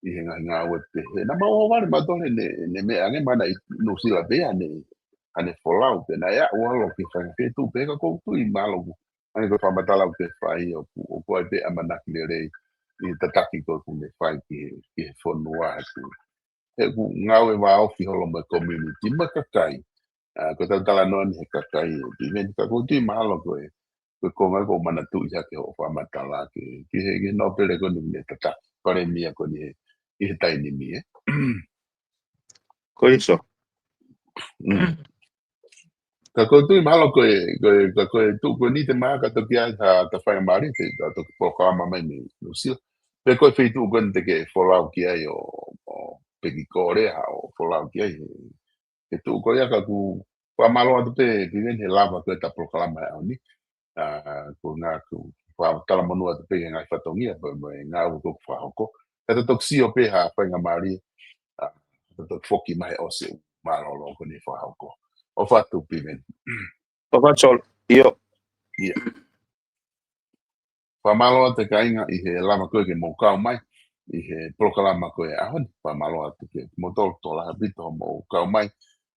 ʻi he ngaahi ngāue pehē. Naʻa mau ō vale mautolu he ne, ne meʻa ange mana ʻi Nuʻusila pē ʻa ne, ʻa ne folau pē naʻe aʻu ʻo ʻalu ki he faʻahinga feituʻu pē ka ʻoku ou tui mahalo ʻoku ʻa ia ko e fakamatala ʻoku ke fai ʻoku, ʻoku ʻi ai pē ʻamanaki lelei ʻi he tataki ko ē ʻoku ne fai ki he, ki he fonua atu. He ʻoku ngāue vāofi holo mo e community, mo e kakai. ʻA, ko e tau talanoa ni he kakai ē, ʻi he meʻa ni ka ʻoku ou tui mahalo ko e, ko e konga ʻoku ou manatuʻi hake hoʻo fakamatala ki, ki he, ki he nōpele ko eni ne tataki, palēmia ko eni he, ʻi he taimi ni ē. Ko ia so. Mm. Ka ʻoku ou tui mahalo ko e, ko e, ka ko e tuʻu ko eni te maka toki ai ha, ta fai mali, te, ta toki polokalama mai mei Nuʻusila. Pe ko e feituʻu ko eni te ke folau ki ai ʻo, ʻo peki kole ha ʻo folau ki ai. He, he tuʻu ko ia ka ʻoku fakamālō atu pē, Vivian he lava ko ē ta polokalama he ʻaho ni. ʻA, ko e ngaahi ʻoku ou fakatalamonū atu pē he ngaahi fatongia, pea mo e ngāue ʻoku ke fakahoko. Ka ta toki sio pē ha faingamālie, ʻa, ta toki foki mai he ʻosi ʻoku mālōlō ko eni fakahoko. ʻOfa atu Vivian. ʻOfa atu Sol, ʻio. ʻIo. Fakamālō atu kāinga ʻi he lava ko ē ke mou kau mai, ʻi he polokalama ko ē ʻaho ni, fakamālō atu kiate kimoutolu, tokolahi ʻaupito hoʻomou kau mai,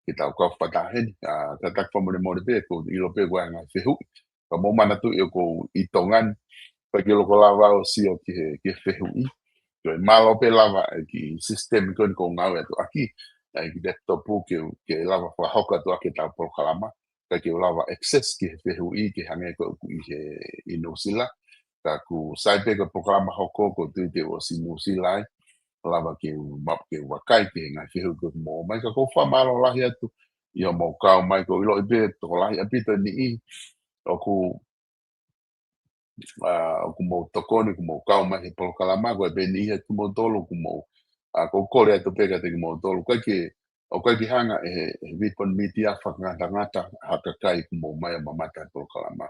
ke tau kau fakataha heni, ʻa, ka taki fakamolemole pē, ʻoku ou ʻilo pē ʻoku ʻi ai e ngaahi fehuʻi, ka mou manatuʻi ʻoku ou ʻi Tonga ni, pea ʻikai ke loko lava au ʻo sio ki he, ki he fehuʻi. Ko e mālō pē lava e kiʻi system ko eni ʻoku ou ngāue atu ʻaki, ʻa e kiʻi laptop ke, ke lava fakahoko atu ʻaki ʻetau polokalama, ʻikai ke u lava access ki he fehuʻi ke hangē ko ʻeku ʻi he, ʻi Nuʻusila. Ka ʻoku sai pē ko e polokalama hoko ʻoku ou tui te u ʻosi Nuʻusila ai, lava ke u ma-, ke u vakai ki he ngaahi fehuʻi ʻoku mou ʻomai, ka ʻoku ou fakamālō lahi atu ʻi hoʻomou kau mai, ʻoku ou ʻiloʻi pē tokolahi ʻaupito e niʻihi ʻoku, ʻa, ʻoku mou tokoni, ʻoku mou kau mai he polokalama, ko e pē niʻihi ʻa kimoutolu ʻoku mou, ʻa, ʻoku ou kole atu pē kiate kimoutolu, ʻoku ʻikai ke, ʻoku ʻikai ke hanga ʻe he, he Vipon Media fakangatangata ha kakai ʻoku mou ōmai ʻo mamata he polokalama.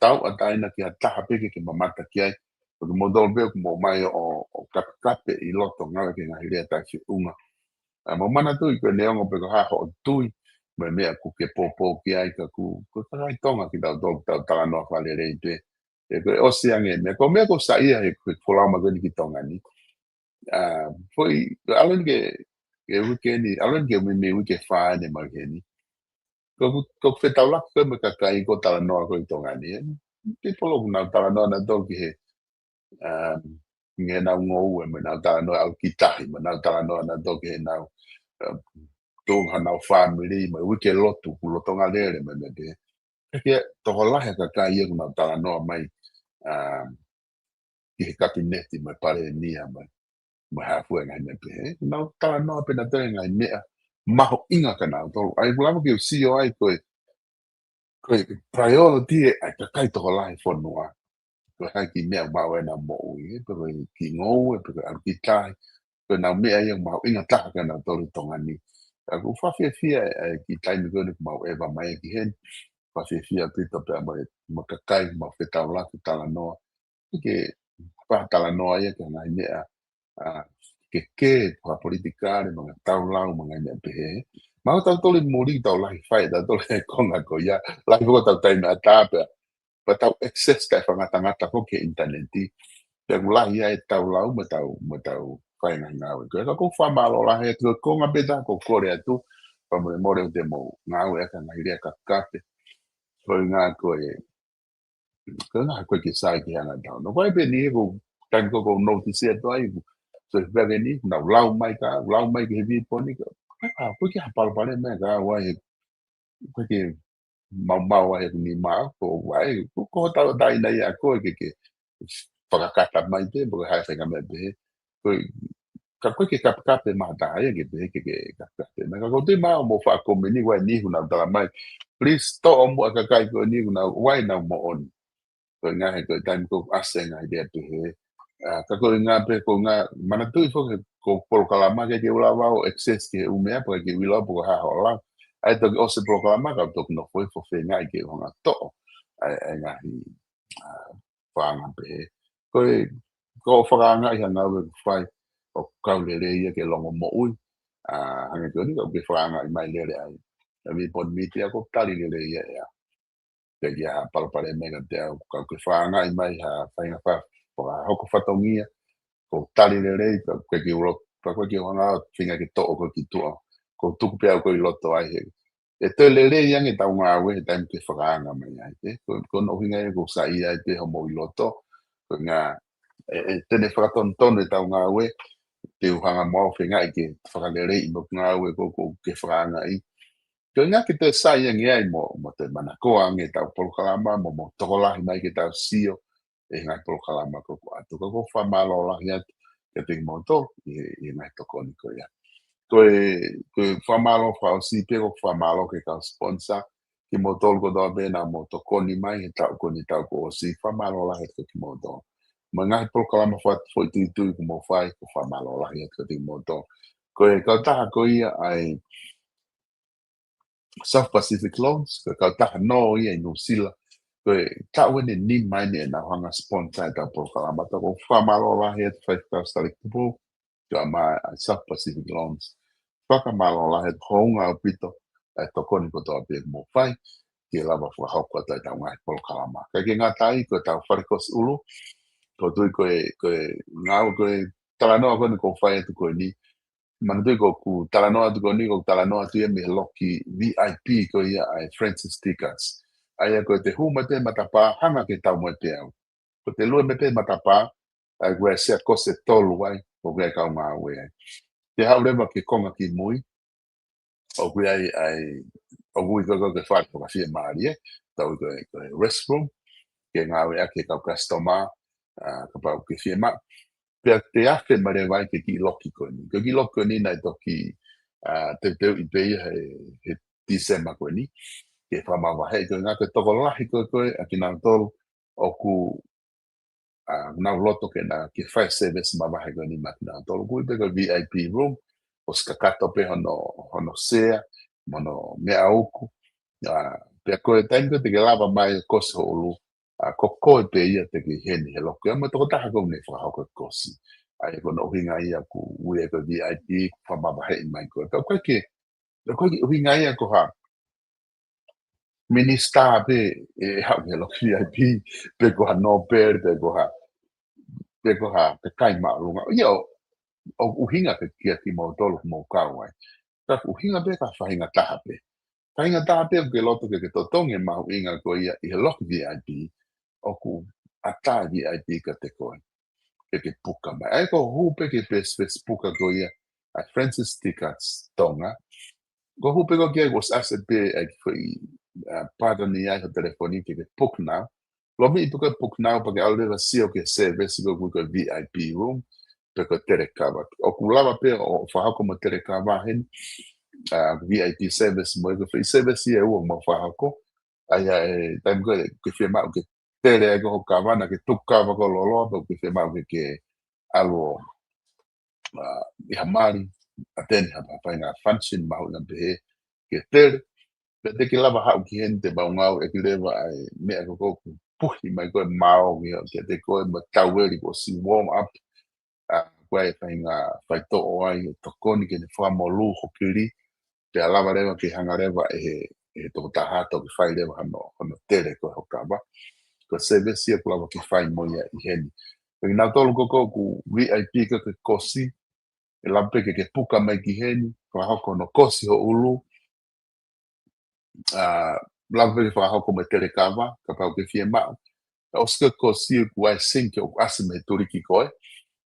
Tauʻatāina ki ha taha pē ke, ke mamata ki ai, ko kimoutolu pē ʻoku mou ōmai ʻo, ʻo kapekape ʻi loto ngāue ki he ngaahi lea taʻefeʻunga. ʻA, mou manatuʻi ko e neongo pe ko e hā hoʻo tui, mo e meʻa ʻoku ke poupou ki ai ka ʻoku, ko e kakai Tonga kitautolu, tau talanoa fakalelei pē. ʻE ko e ʻosi ange e meʻa, ko e meʻa ʻoku ou saiʻia he, he folau mai ko eni ki Tonga ni. ʻA, foʻi, ʻalu eni ki he, ki he uike ni, ʻalu eni ki he meimei uike fā eni mai heni. Ko ʻeku, ko ʻeku fetaulaki ko ē mo e kakai ʻoku ou talanoa ko ē ʻi Tonga ni, ē. people ʻoku nau talanoa nautolu ki he, um, nge nau ngoue, mo nau talanoa ʻalu ki tahi, mo nau talanoa nautolu ki he nau, um, tuʻunga nau fāmili, mo uike lotu, ʻoku lolotonga lele, mo meʻa pehē. Ke tokolahi e kakai ia ʻoku nau talanoa mai, um, ki he kapineti, mo e palēmia, mo, mo e hā fua e ngaahi meʻa pehē. Nau talanoa pē nautolu e ngaahi meʻa mahuʻinga kia nautolu. ʻA ia ʻoku lava ke u sio ai ko e, ko e priority ʻa e kakai tokolahi e fonua. Ko e hā e kiʻi meʻa ʻoku maʻu ai ʻenau moʻui, ē, pe ko e kiʻi ngoue, pe ko e ʻalu ki tahi. Ko ʻenau meʻa ia ʻoku mahuʻinga taha kia nautolu ʻi Tonga ni. ʻA ia ʻoku fakafiefia e, e kiʻi taimi ko eni ʻoku mau ʻeva mai ki heni. Fakafiefia ʻaupito pea mo e, mo e kakai, mau fetaulaki talanoa. Ke fakatalanoa ia ki he ngaahi meʻa, ʻa, ke ke, fakapolitikale, mo e ngaahi taulau, mo e ngaahi meʻa pehē. Mau tautolu ʻi muli, tau lahi fai, tautolu he konga ko ia, lahi fo tau taimi ʻatā pea, pea tau access taʻefakangatangata foki ki he ʻinitaneti. Pea ʻoku lahi ai e taulau, mo tau, mo tau fai ngaahi ngāue. Ko ia ka ʻoku ou fakamālō lahi atu, ko e konga pē ʻetau kole atu, fakamolemole ʻoku te mou ngāueʻaki e ngaahi lea kakape. Ko e ʻuhinga ko e, ko e ʻuhinga ko e ke sai ki he anga tau. No, ko e pē eni ʻoku, taimi ko ē ʻoku ou notice atu ai, ʻoku, so, he pea ke ni, nau lau mai ka, lau mai ki he viponi ka, ʻa, ko e ke ha palopalema ka, wai he, ko e ke mau mau ai he ni mau, ko wai, ko, ko tau tai na ia ko e ke, ke fakakata mai pē, mo ke hai fai ka meʻa pehē. Ko e, ka ko e ke kapekape mata ia ke pehē ke, ke kapekape. Na ka ko te mau mo fakakomeni wai ni ʻoku nau tala mai. Please, toʻo muʻa e kakai ko eni ʻoku nau, wai nau moʻoni. Ko e ʻuhinga he ko e taimi ko ē ʻoku ʻasi e ngaahi lea pehē. ʻA, ka ko e ʻuhinga pē ko e ʻuhinga manatuʻi foki ko e polokalama ke ke ʻuluaki ʻo access ki he ʻū meʻa pea ke ʻilo pe ko e hā hoʻo lau. ʻA ia toki ʻosi e polokalama ka toki nofo hifo feingaʻi ke u hanga ʻo toʻo. ʻA ia, ʻa ia e ngaahi, ʻa, fakaanga pehē. Ko e, ko e fakaanga ʻi he ngāue ʻoku fai, ʻoku kau lelei ia ke longomoʻui. ʻA, hangē ko eni ka ʻoku ke fakaangaʻi mai lele ai. ʻA e viponi miti ʻoku tali lelei ia ʻe au. Pea ʻikai ha palopalema ia kiate au, ka ʻoku ke fakaangaʻi mai ha faʻahinga fa-, fakahoko fatongia, ʻoku tali lelei, ka ʻoku ke ulo, ka ʻoku ke hanga ʻo feinga ke toʻo koe ki tuʻa, ʻoku tuku pē au koe ʻi loto ai he. ʻE toe lelei ange ʻetau ngāue he taimi ʻoku ke fakaanga mai ai, ē? Ko, ko hono ʻuhinga ia ʻoku ou saiʻia ai pē hoʻomou ʻi loto, ko e ʻuhinga, ʻe, ʻe, te ne fakatonutonu ʻetau ngāue, te u hanga mo au ʻo feingaʻi ke fakaleleiʻi mo e ngāue ko, ʻoku ke fakaangaʻi. Ko e ʻuhinga ke toe sai ange ai mo, mo toe manakoa ange ʻetau polokalama, mo, mo tokolahi mai ke tau sio, ʻi he ngaahi polokalama ko ē ʻoku ʻoatu. Ka ʻoku ou fakamālō lahi atu kiate kimoutolu, ʻi he, ʻi he ngaahi tokoni ko ia. Ko e, ko e fakamālō fakaʻosi pē, ʻoku ou fakamālō ki he kau sponsor, kimoutolu kotoa pē naʻa mou tokoni mai, he taʻu ko eni taʻu kuo ʻosi, fakamālō lahi atu kiate kimoutolu. Mo e ngaahi polokalama fo-, foʻituitui ʻoku mou fai, ʻoku ou fakamālō lahi atu kiate kimoutolu. Ko e kautaha ko ia ʻa e South Pacific Loans, ko e kautaha nō ia ʻi Nuʻusila. Ko e taʻu eni ʻe nima eni ʻenau hanga sponsor ʻetau polokalama. Pea ʻoku ou fakamālō lahi atu Faifekau Saleketupu, ko e ʻama ʻa e South Pacific Loans. Fakamālō lahi atu hounga ʻaupito, ʻa e tokoni kotoa pē ʻoku mou fai, ke lava fakahoko atu ʻetau ngaahi polokalama. Ka ʻikai ke ngata ai, ko ʻetau fale kosi ʻulu, ʻoku ou tui ko e, ko e ngāue ko e talanoa ko eni ʻoku ou fai atu ko eni, manatuʻi ʻoku ou talanoa atu ko eni, ʻoku ou talanoa atu ia mei he loki V I P ko ia ʻa e Francis Tikas. ʻA ia ko e te hū mai pē matapā hanga ke tau mai pē au. Ko e te lue mai pē matapā, ʻa ia ko e sea kosi ʻe tolu ai, ʻoku ʻi ai e kau ngāue ai. Te haʻu leva ki he konga ki mui, ʻoku ʻi ai, ʻa e, ʻoku ui ko e, ko e fale fakafiemālie, tau ui ko e, ko e restroom, ke ngāueʻaki ʻe he kau customer, ʻa, kapau ʻoku ke fiemaʻu. Pea te afe mai leva ai ki he kiʻi loki ko eni. Ko e kiʻi loki ko eni naʻe toki, ʻa, teuteuʻi pē ia he, he Tīsema ko eni. Ke fakamavaheʻi ko e ʻuhinga ko e tokolahi ko ē ko ē ʻa kinautolu ʻoku, ʻa, nau loto ke na, ke fai service mavahe ko eni maʻa kinautolu. ʻOku ui pē ko e V I P room, ʻosi kakato pē hono, hono sea, mo hono meʻa uku. ʻA, pea ko e taimi ko ē te ke lava mai ʻo kosi ho ʻulu, ʻa, ko koe pē ia te ke ʻi heni he loki. ʻA, mo e tokotaha ko ē ʻoku ne fakahoko e kosi. ʻA ia ko hono ʻuhinga ia ʻoku ui ko e V I P, ʻoku fakamavaheʻi mai koe. Pea ʻoku ʻikai ke, pea ʻoku ʻikai ke ʻuhinga ia ko ha minisitā pē ʻe haʻu he loki V I P, pe ko ha nōpele, pe ko ha, pe ko ha, pe kakai māʻolunga. ʻIo, ʻoku ʻuhinga pē kia kimoutolu ʻoku mou kau ai. Ka ʻoku ʻuhinga pē ki ha faʻahinga taha pē. Faʻahinga taha pē ʻoku ke loto ke ke totongi e mahuʻinga ko ia ʻi he loki V I P. ʻoku ʻatā e V I P kiate koe ke ke puka mai. ʻA ia ko e hū pē ki he page Facebook ko ia ʻa Francis Tickets Tonga. Ko e hū pē ko ia kuo ʻosi ʻasi pē ʻa e kiʻi foʻi, uh, button ia ʻi ho telefoni ke ke book now. Lomiʻi pē ko e book now pea ke ʻalu leva ʻo sio ki he service ko ē ko e V I P room pe ko e telekava. ʻOku lava pē ʻo fakahoko mo e telekava heni, uh, V I P service mo e ko e foʻi service ia ʻe ua ʻoku mau fakahoko. ʻA ia ʻi he taimi ko ē ʻoku ke fiemaʻu ke tele ai ko ho kava, naʻa ke tuku kava ko ē loloa, pea ʻoku ke fiemaʻu ke ke ʻalu ʻo, uh, ʻi ha mali, ʻateni ha, ha faʻahinga function mahuʻinga pehē ke tele. Pea te ke lava haʻu ki heni, te mau ngāueʻaki leva ʻa e meʻa ko ē ʻoku puhi mai ko ē mao ki ho, kiate koe mo e taueli kuo ʻosi warm up, ʻa, ko e faʻahinga faitoʻo ai, ʻe tokoni ke ne fakamolū ho kili, pea lava leva ke hanga leva ʻe he, ʻe he tokotaha ʻo toki fai leva hano, hano tele ko ē ho kava. Ko e service ia ʻoku lava ke fai mo ia ʻi heni. Pea kinautolu ko ē ʻoku V I P ko ē ke kosi, ʻe lava pē ke ke puka mai ki heni, fakahoko hono kosi ho ʻulu, uh, lava pē ke fakahoko mo e telekava, kapau ʻoku ke fiemaʻu. ʻOsi ko ē kosi ʻoku ʻi ai e sink ʻoku ʻasi mei he tuliki ko ē,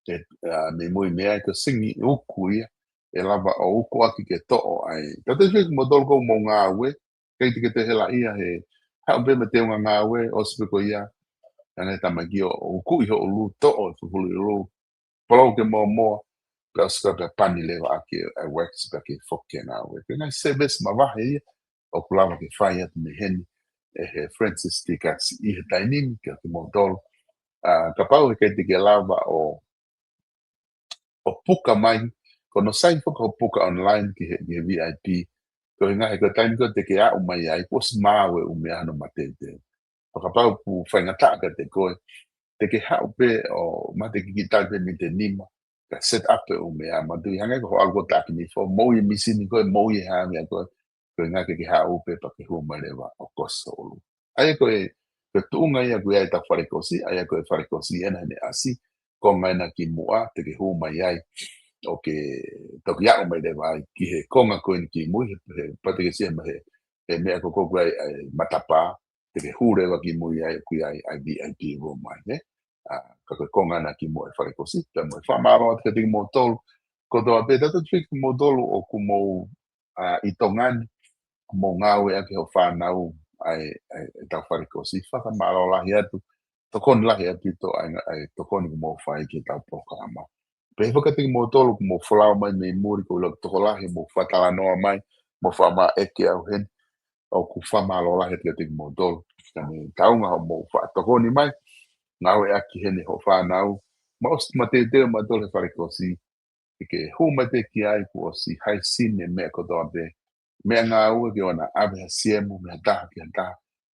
ʻe, uh, mei mui mei ai ko e sink ʻe uku ia, ʻe lava ʻo uku ʻaki ke toʻo ai. Tautefito kimoutolu ʻoku mou ngāue, ʻikai te ke toe helaʻia he haʻu pē mo e teunga ngāue, ʻosi pē ko ia, hanga ʻe he tamaiki ʻo, ʻo ukuʻi ho ʻulu, toʻo e fufulu ʻulu, palou ke mōmoa, pea ʻosi ko ē pea pani leva ʻaki e wax pea ke foki ki he ngāue. Ko e ngaahi service mavahe ia ʻoku lava ke fai atu mei heni ʻe he Francis Tickets ʻi he taimi ni kiate kimoutolu. Uh, kapau heʻikai te ke lava ʻo, ʻo puka mai, ko hono sai foki hoʻo puka online ki he, ki he V I P, ko e ngaahi ko e taimi ko ē te ke aʻu mai ai, kuo ʻosi maau e ʻū meʻa hono mateuteu. Pea kapau ʻoku faingataʻa kiate koe, te ke haʻu pē ʻo mate ki ki taimi pē miniti ʻe nima, ka set up e ʻū meʻa, manatuʻi hangē ko hoʻo ʻalu ko ē ʻo taki nifo, moʻui e misini ko ē, moʻui e hā e meʻa ko ē, ko e ʻuhinga ke ke haʻu pē pea ke hū mai leva ʻo kosi ho ʻulu. ʻA ia ko e, ko e tuʻunga ia ʻoku ʻi ai ʻetau fale kosi, ʻa ia ko e fale kosi ena heʻene ʻasi, konga ena ki muʻa, te ke hū mai ai, ʻo ke toki aʻu mai leva ai ki he konga ko eni ki mui, he, he, pea te ke sio mai he, he meʻa ko ē ʻoku ʻi ai, ʻa e matapā, te ke hū leva ki mui ai, ʻoku ʻi ai, ʻa e V I P room mai, ē? Uh, ka ko e konga ena ki muʻa e fale kosi, pea mo e fakamālō atu kiate kimoutolu kotoa pē, tautefito kimoutolu ʻoku mou, uh, ʻi Tonga ni, ʻoku mou ngāueʻaki hoʻo fānau ʻa e, ʻa e, ʻetau fale kosi, fakamālō lahi atu, tokoni lahi ʻaupito ʻa e, ʻa e tokoni ʻoku mou fai ki heʻetau polokalama. Pehē foki kiate kimoutolu ʻoku mou folau mai mei muli, ko e ʻilo ʻoku tokolahi hoʻomou fakatalanoa mai, mou fakamaʻa ʻeke au heni, ʻoku fakamālō lahi atu kiate kimoutolu. Ka ne taunga hoʻomou fakatokoni mai, ngāueʻaki heni hoʻo fānau, mou ʻosi mateuteu mautolu he fale kosi, ʻe ke hū mai pē ki ai kuo ʻosi haisini e meʻa kotoa pē. Meʻa ngāue ke ʻoua naʻa ʻave ha siemu mei ha taha ki ha taha,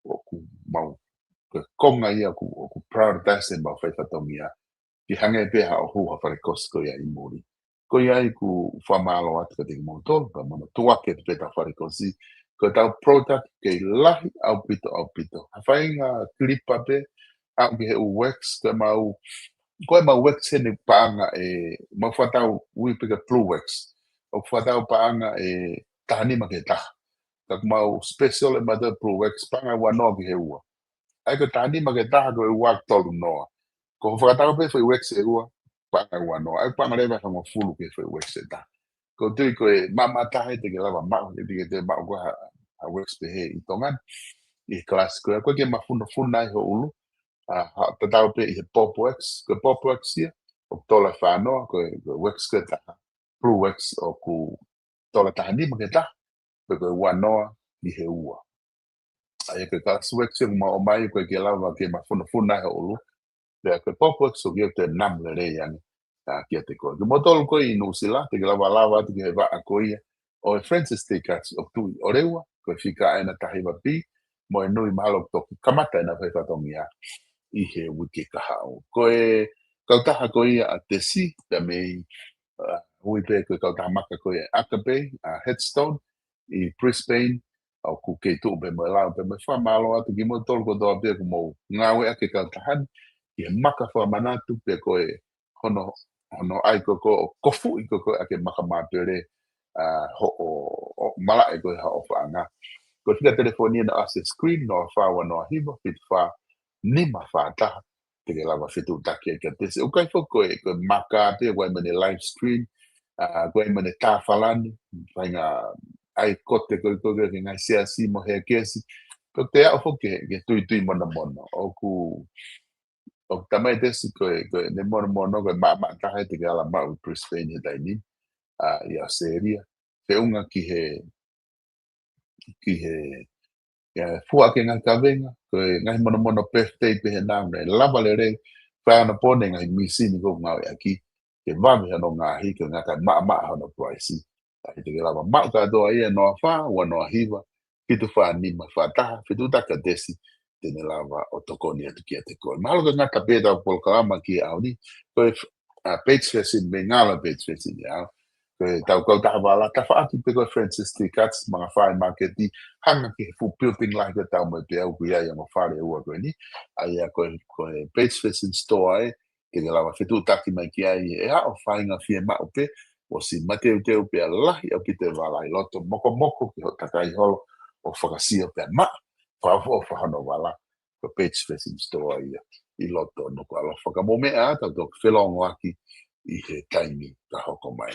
ʻoku mau, ko e konga ia ʻoku, ʻoku prioritize ʻemau fai fatongia. Ke hangē pē haʻo hū ha fale kosi ko ia ʻi muli. Ko ia ai ʻoku fakamālō atu kiate kimoutolu, pea mo hono tuʻuaki atu pē ʻetau fale kosi. Ko ʻetau product kei lahi ʻaupito, ʻaupito. Ha faʻahinga kilipa pē, aʻu ki he ʻū wax, ko ʻemau, ko ʻemau wax heni paʻanga ʻe, mau fakatau ui pē ko e blue wax. ʻOku fakatau paʻanga ʻe taha nima ki he taha. Ka ʻoku mau special ʻe mautolu blue wax, paʻanga ua noa ki he ua. ʻA ia ko e taha nima ki he taha ko e ua tolu noa. Ko hoʻo fakatau pē foʻi wax ʻe ua, paʻanga ua noa. ʻA ia paʻanga leva ʻe hongofulu ki he foʻi wax ʻe taha. Ko e tui ko e maʻamaʻa taha ia te ke lava maʻu, ʻe te ke toe maʻu ko ē ha, ha wax pehē ʻi Tonga ni. ʻI he kalasi ko ē, ko ē ke mafunofuna ai ho ʻulu, uh, ha, tatau pē ʻi he pop wax, ko e pop wax ia, ʻoku tola ʻe fā noa, ko e, ko e wax ko ē taha, blue wax ʻoku tola taha nima ki he taha, pe ko e ua noa ki he ua. ʻA ia ko e kalasi wax ia ʻoku mau ʻomai, ko ē ke lava ke mafunofuna ai ho ʻulu, pea ko e pop wax ʻoku ʻi ai e nāma lelei ange, uh, kiate koe. Kimoutolu ko ē ʻi Nuʻusila, te ke lava lava atu ki he vaʻa ko ia ʻo e Francis Tickets ʻoku tuʻu ʻi ʻOreua, ko e fika ena taha hiva B, mo e nui mahalo ʻoku toki kamata ʻena fai fatongia ʻi he uike kahaʻu. Ko e kautaha ko ia ʻa Tesi, pea mei, uh, ui pē ko e kautaha maka ko ia ʻa Akape, uh, Headstone, ʻi Brisbane, ʻoku kei tuʻu pē mo e lau pē mo e fakamālō atu kimoutolu kotoa pē ʻoku mou ngāueʻaki e kautaha ni, ʻi he maka fakamanatu pē ko e hono, hono ʻai ko ē ʻo kofuʻi ko ē ʻaki e maka māpele, uh, hoʻo, ʻo malaʻe ko ē ha ʻofaʻanga. Ko e fika telefoni ena ʻoku ʻasi he screen, noa fā ua noa hiva, fitu fā, nima fā taha, te ke lava fetuʻutaki ai kia Tesi. ʻOku ʻikai foki ko e, ko e maka pē, ʻoku ʻi ai mo ʻene live stream, ʻa, ʻoku ʻi ai mo ʻene tā falani, faʻahinga ʻai kote ko ē, ko ē, ki he ngaahi siasi mo e hēkesi. Ko e te aʻu foki ki he, ki he tuitui monomono. ʻOku, ʻoku talamai ʻe Tesi ko e, ko ʻene monomono, ko e maʻamaʻa taha ia te ke ala maʻu ʻi Brisbane he taimi ni, ʻa, ʻi ʻAositelēlia. Feʻunga ki he, ki he, ʻa, fua ki he ngaahi kavenga, ko e ngaahi monomono birthday pē he nau, ne lava lelei, fai ʻene pō ʻene ngaahi mīsini ko ē ʻoku ngāueʻaki, ke vave hono ngaohi, ko e ngata maʻamaʻa hono price. ʻA ia te ke lava maʻu kātoa ia ʻe noa fā, ua noa hiva, fitu fā nima fā taha, fetuʻutaki kia Tesi, te ne lava ʻo tokoni atu kiate koe. Mahalo ko e ngata pē ʻetau polokalama ki he ʻaho ni, ko e, ʻa, Page Facing, mei ngalo Page Facing ia. Ko ʻetau kautaha vala, tafaʻaki pē ko e Francis T Cuts, Mangafā Market, hanga ki he fuʻu building lahi ko ē ʻoku tau maʻu pē ʻoku ʻi ai ʻa e ongo fale ʻe ua ko eni. ʻA ia ko e, ko e Page Facing Store ē, te ke lava fetuʻutaki mai ki ai ʻe aʻu ʻo feinga fiemaʻu pē, ʻosi mateuteu pea lahi ʻaupito e vala ʻi loto, mokomoko ki hoʻo takai holo ʻo fakasio pea maʻa, fakaʻofoʻofa hono vala, ko e Page Facing Store ia ʻi loto Nukuʻalofa. Ka mou meʻa ā, tau toki felōngoaki ʻi he taimi ka hoko mai.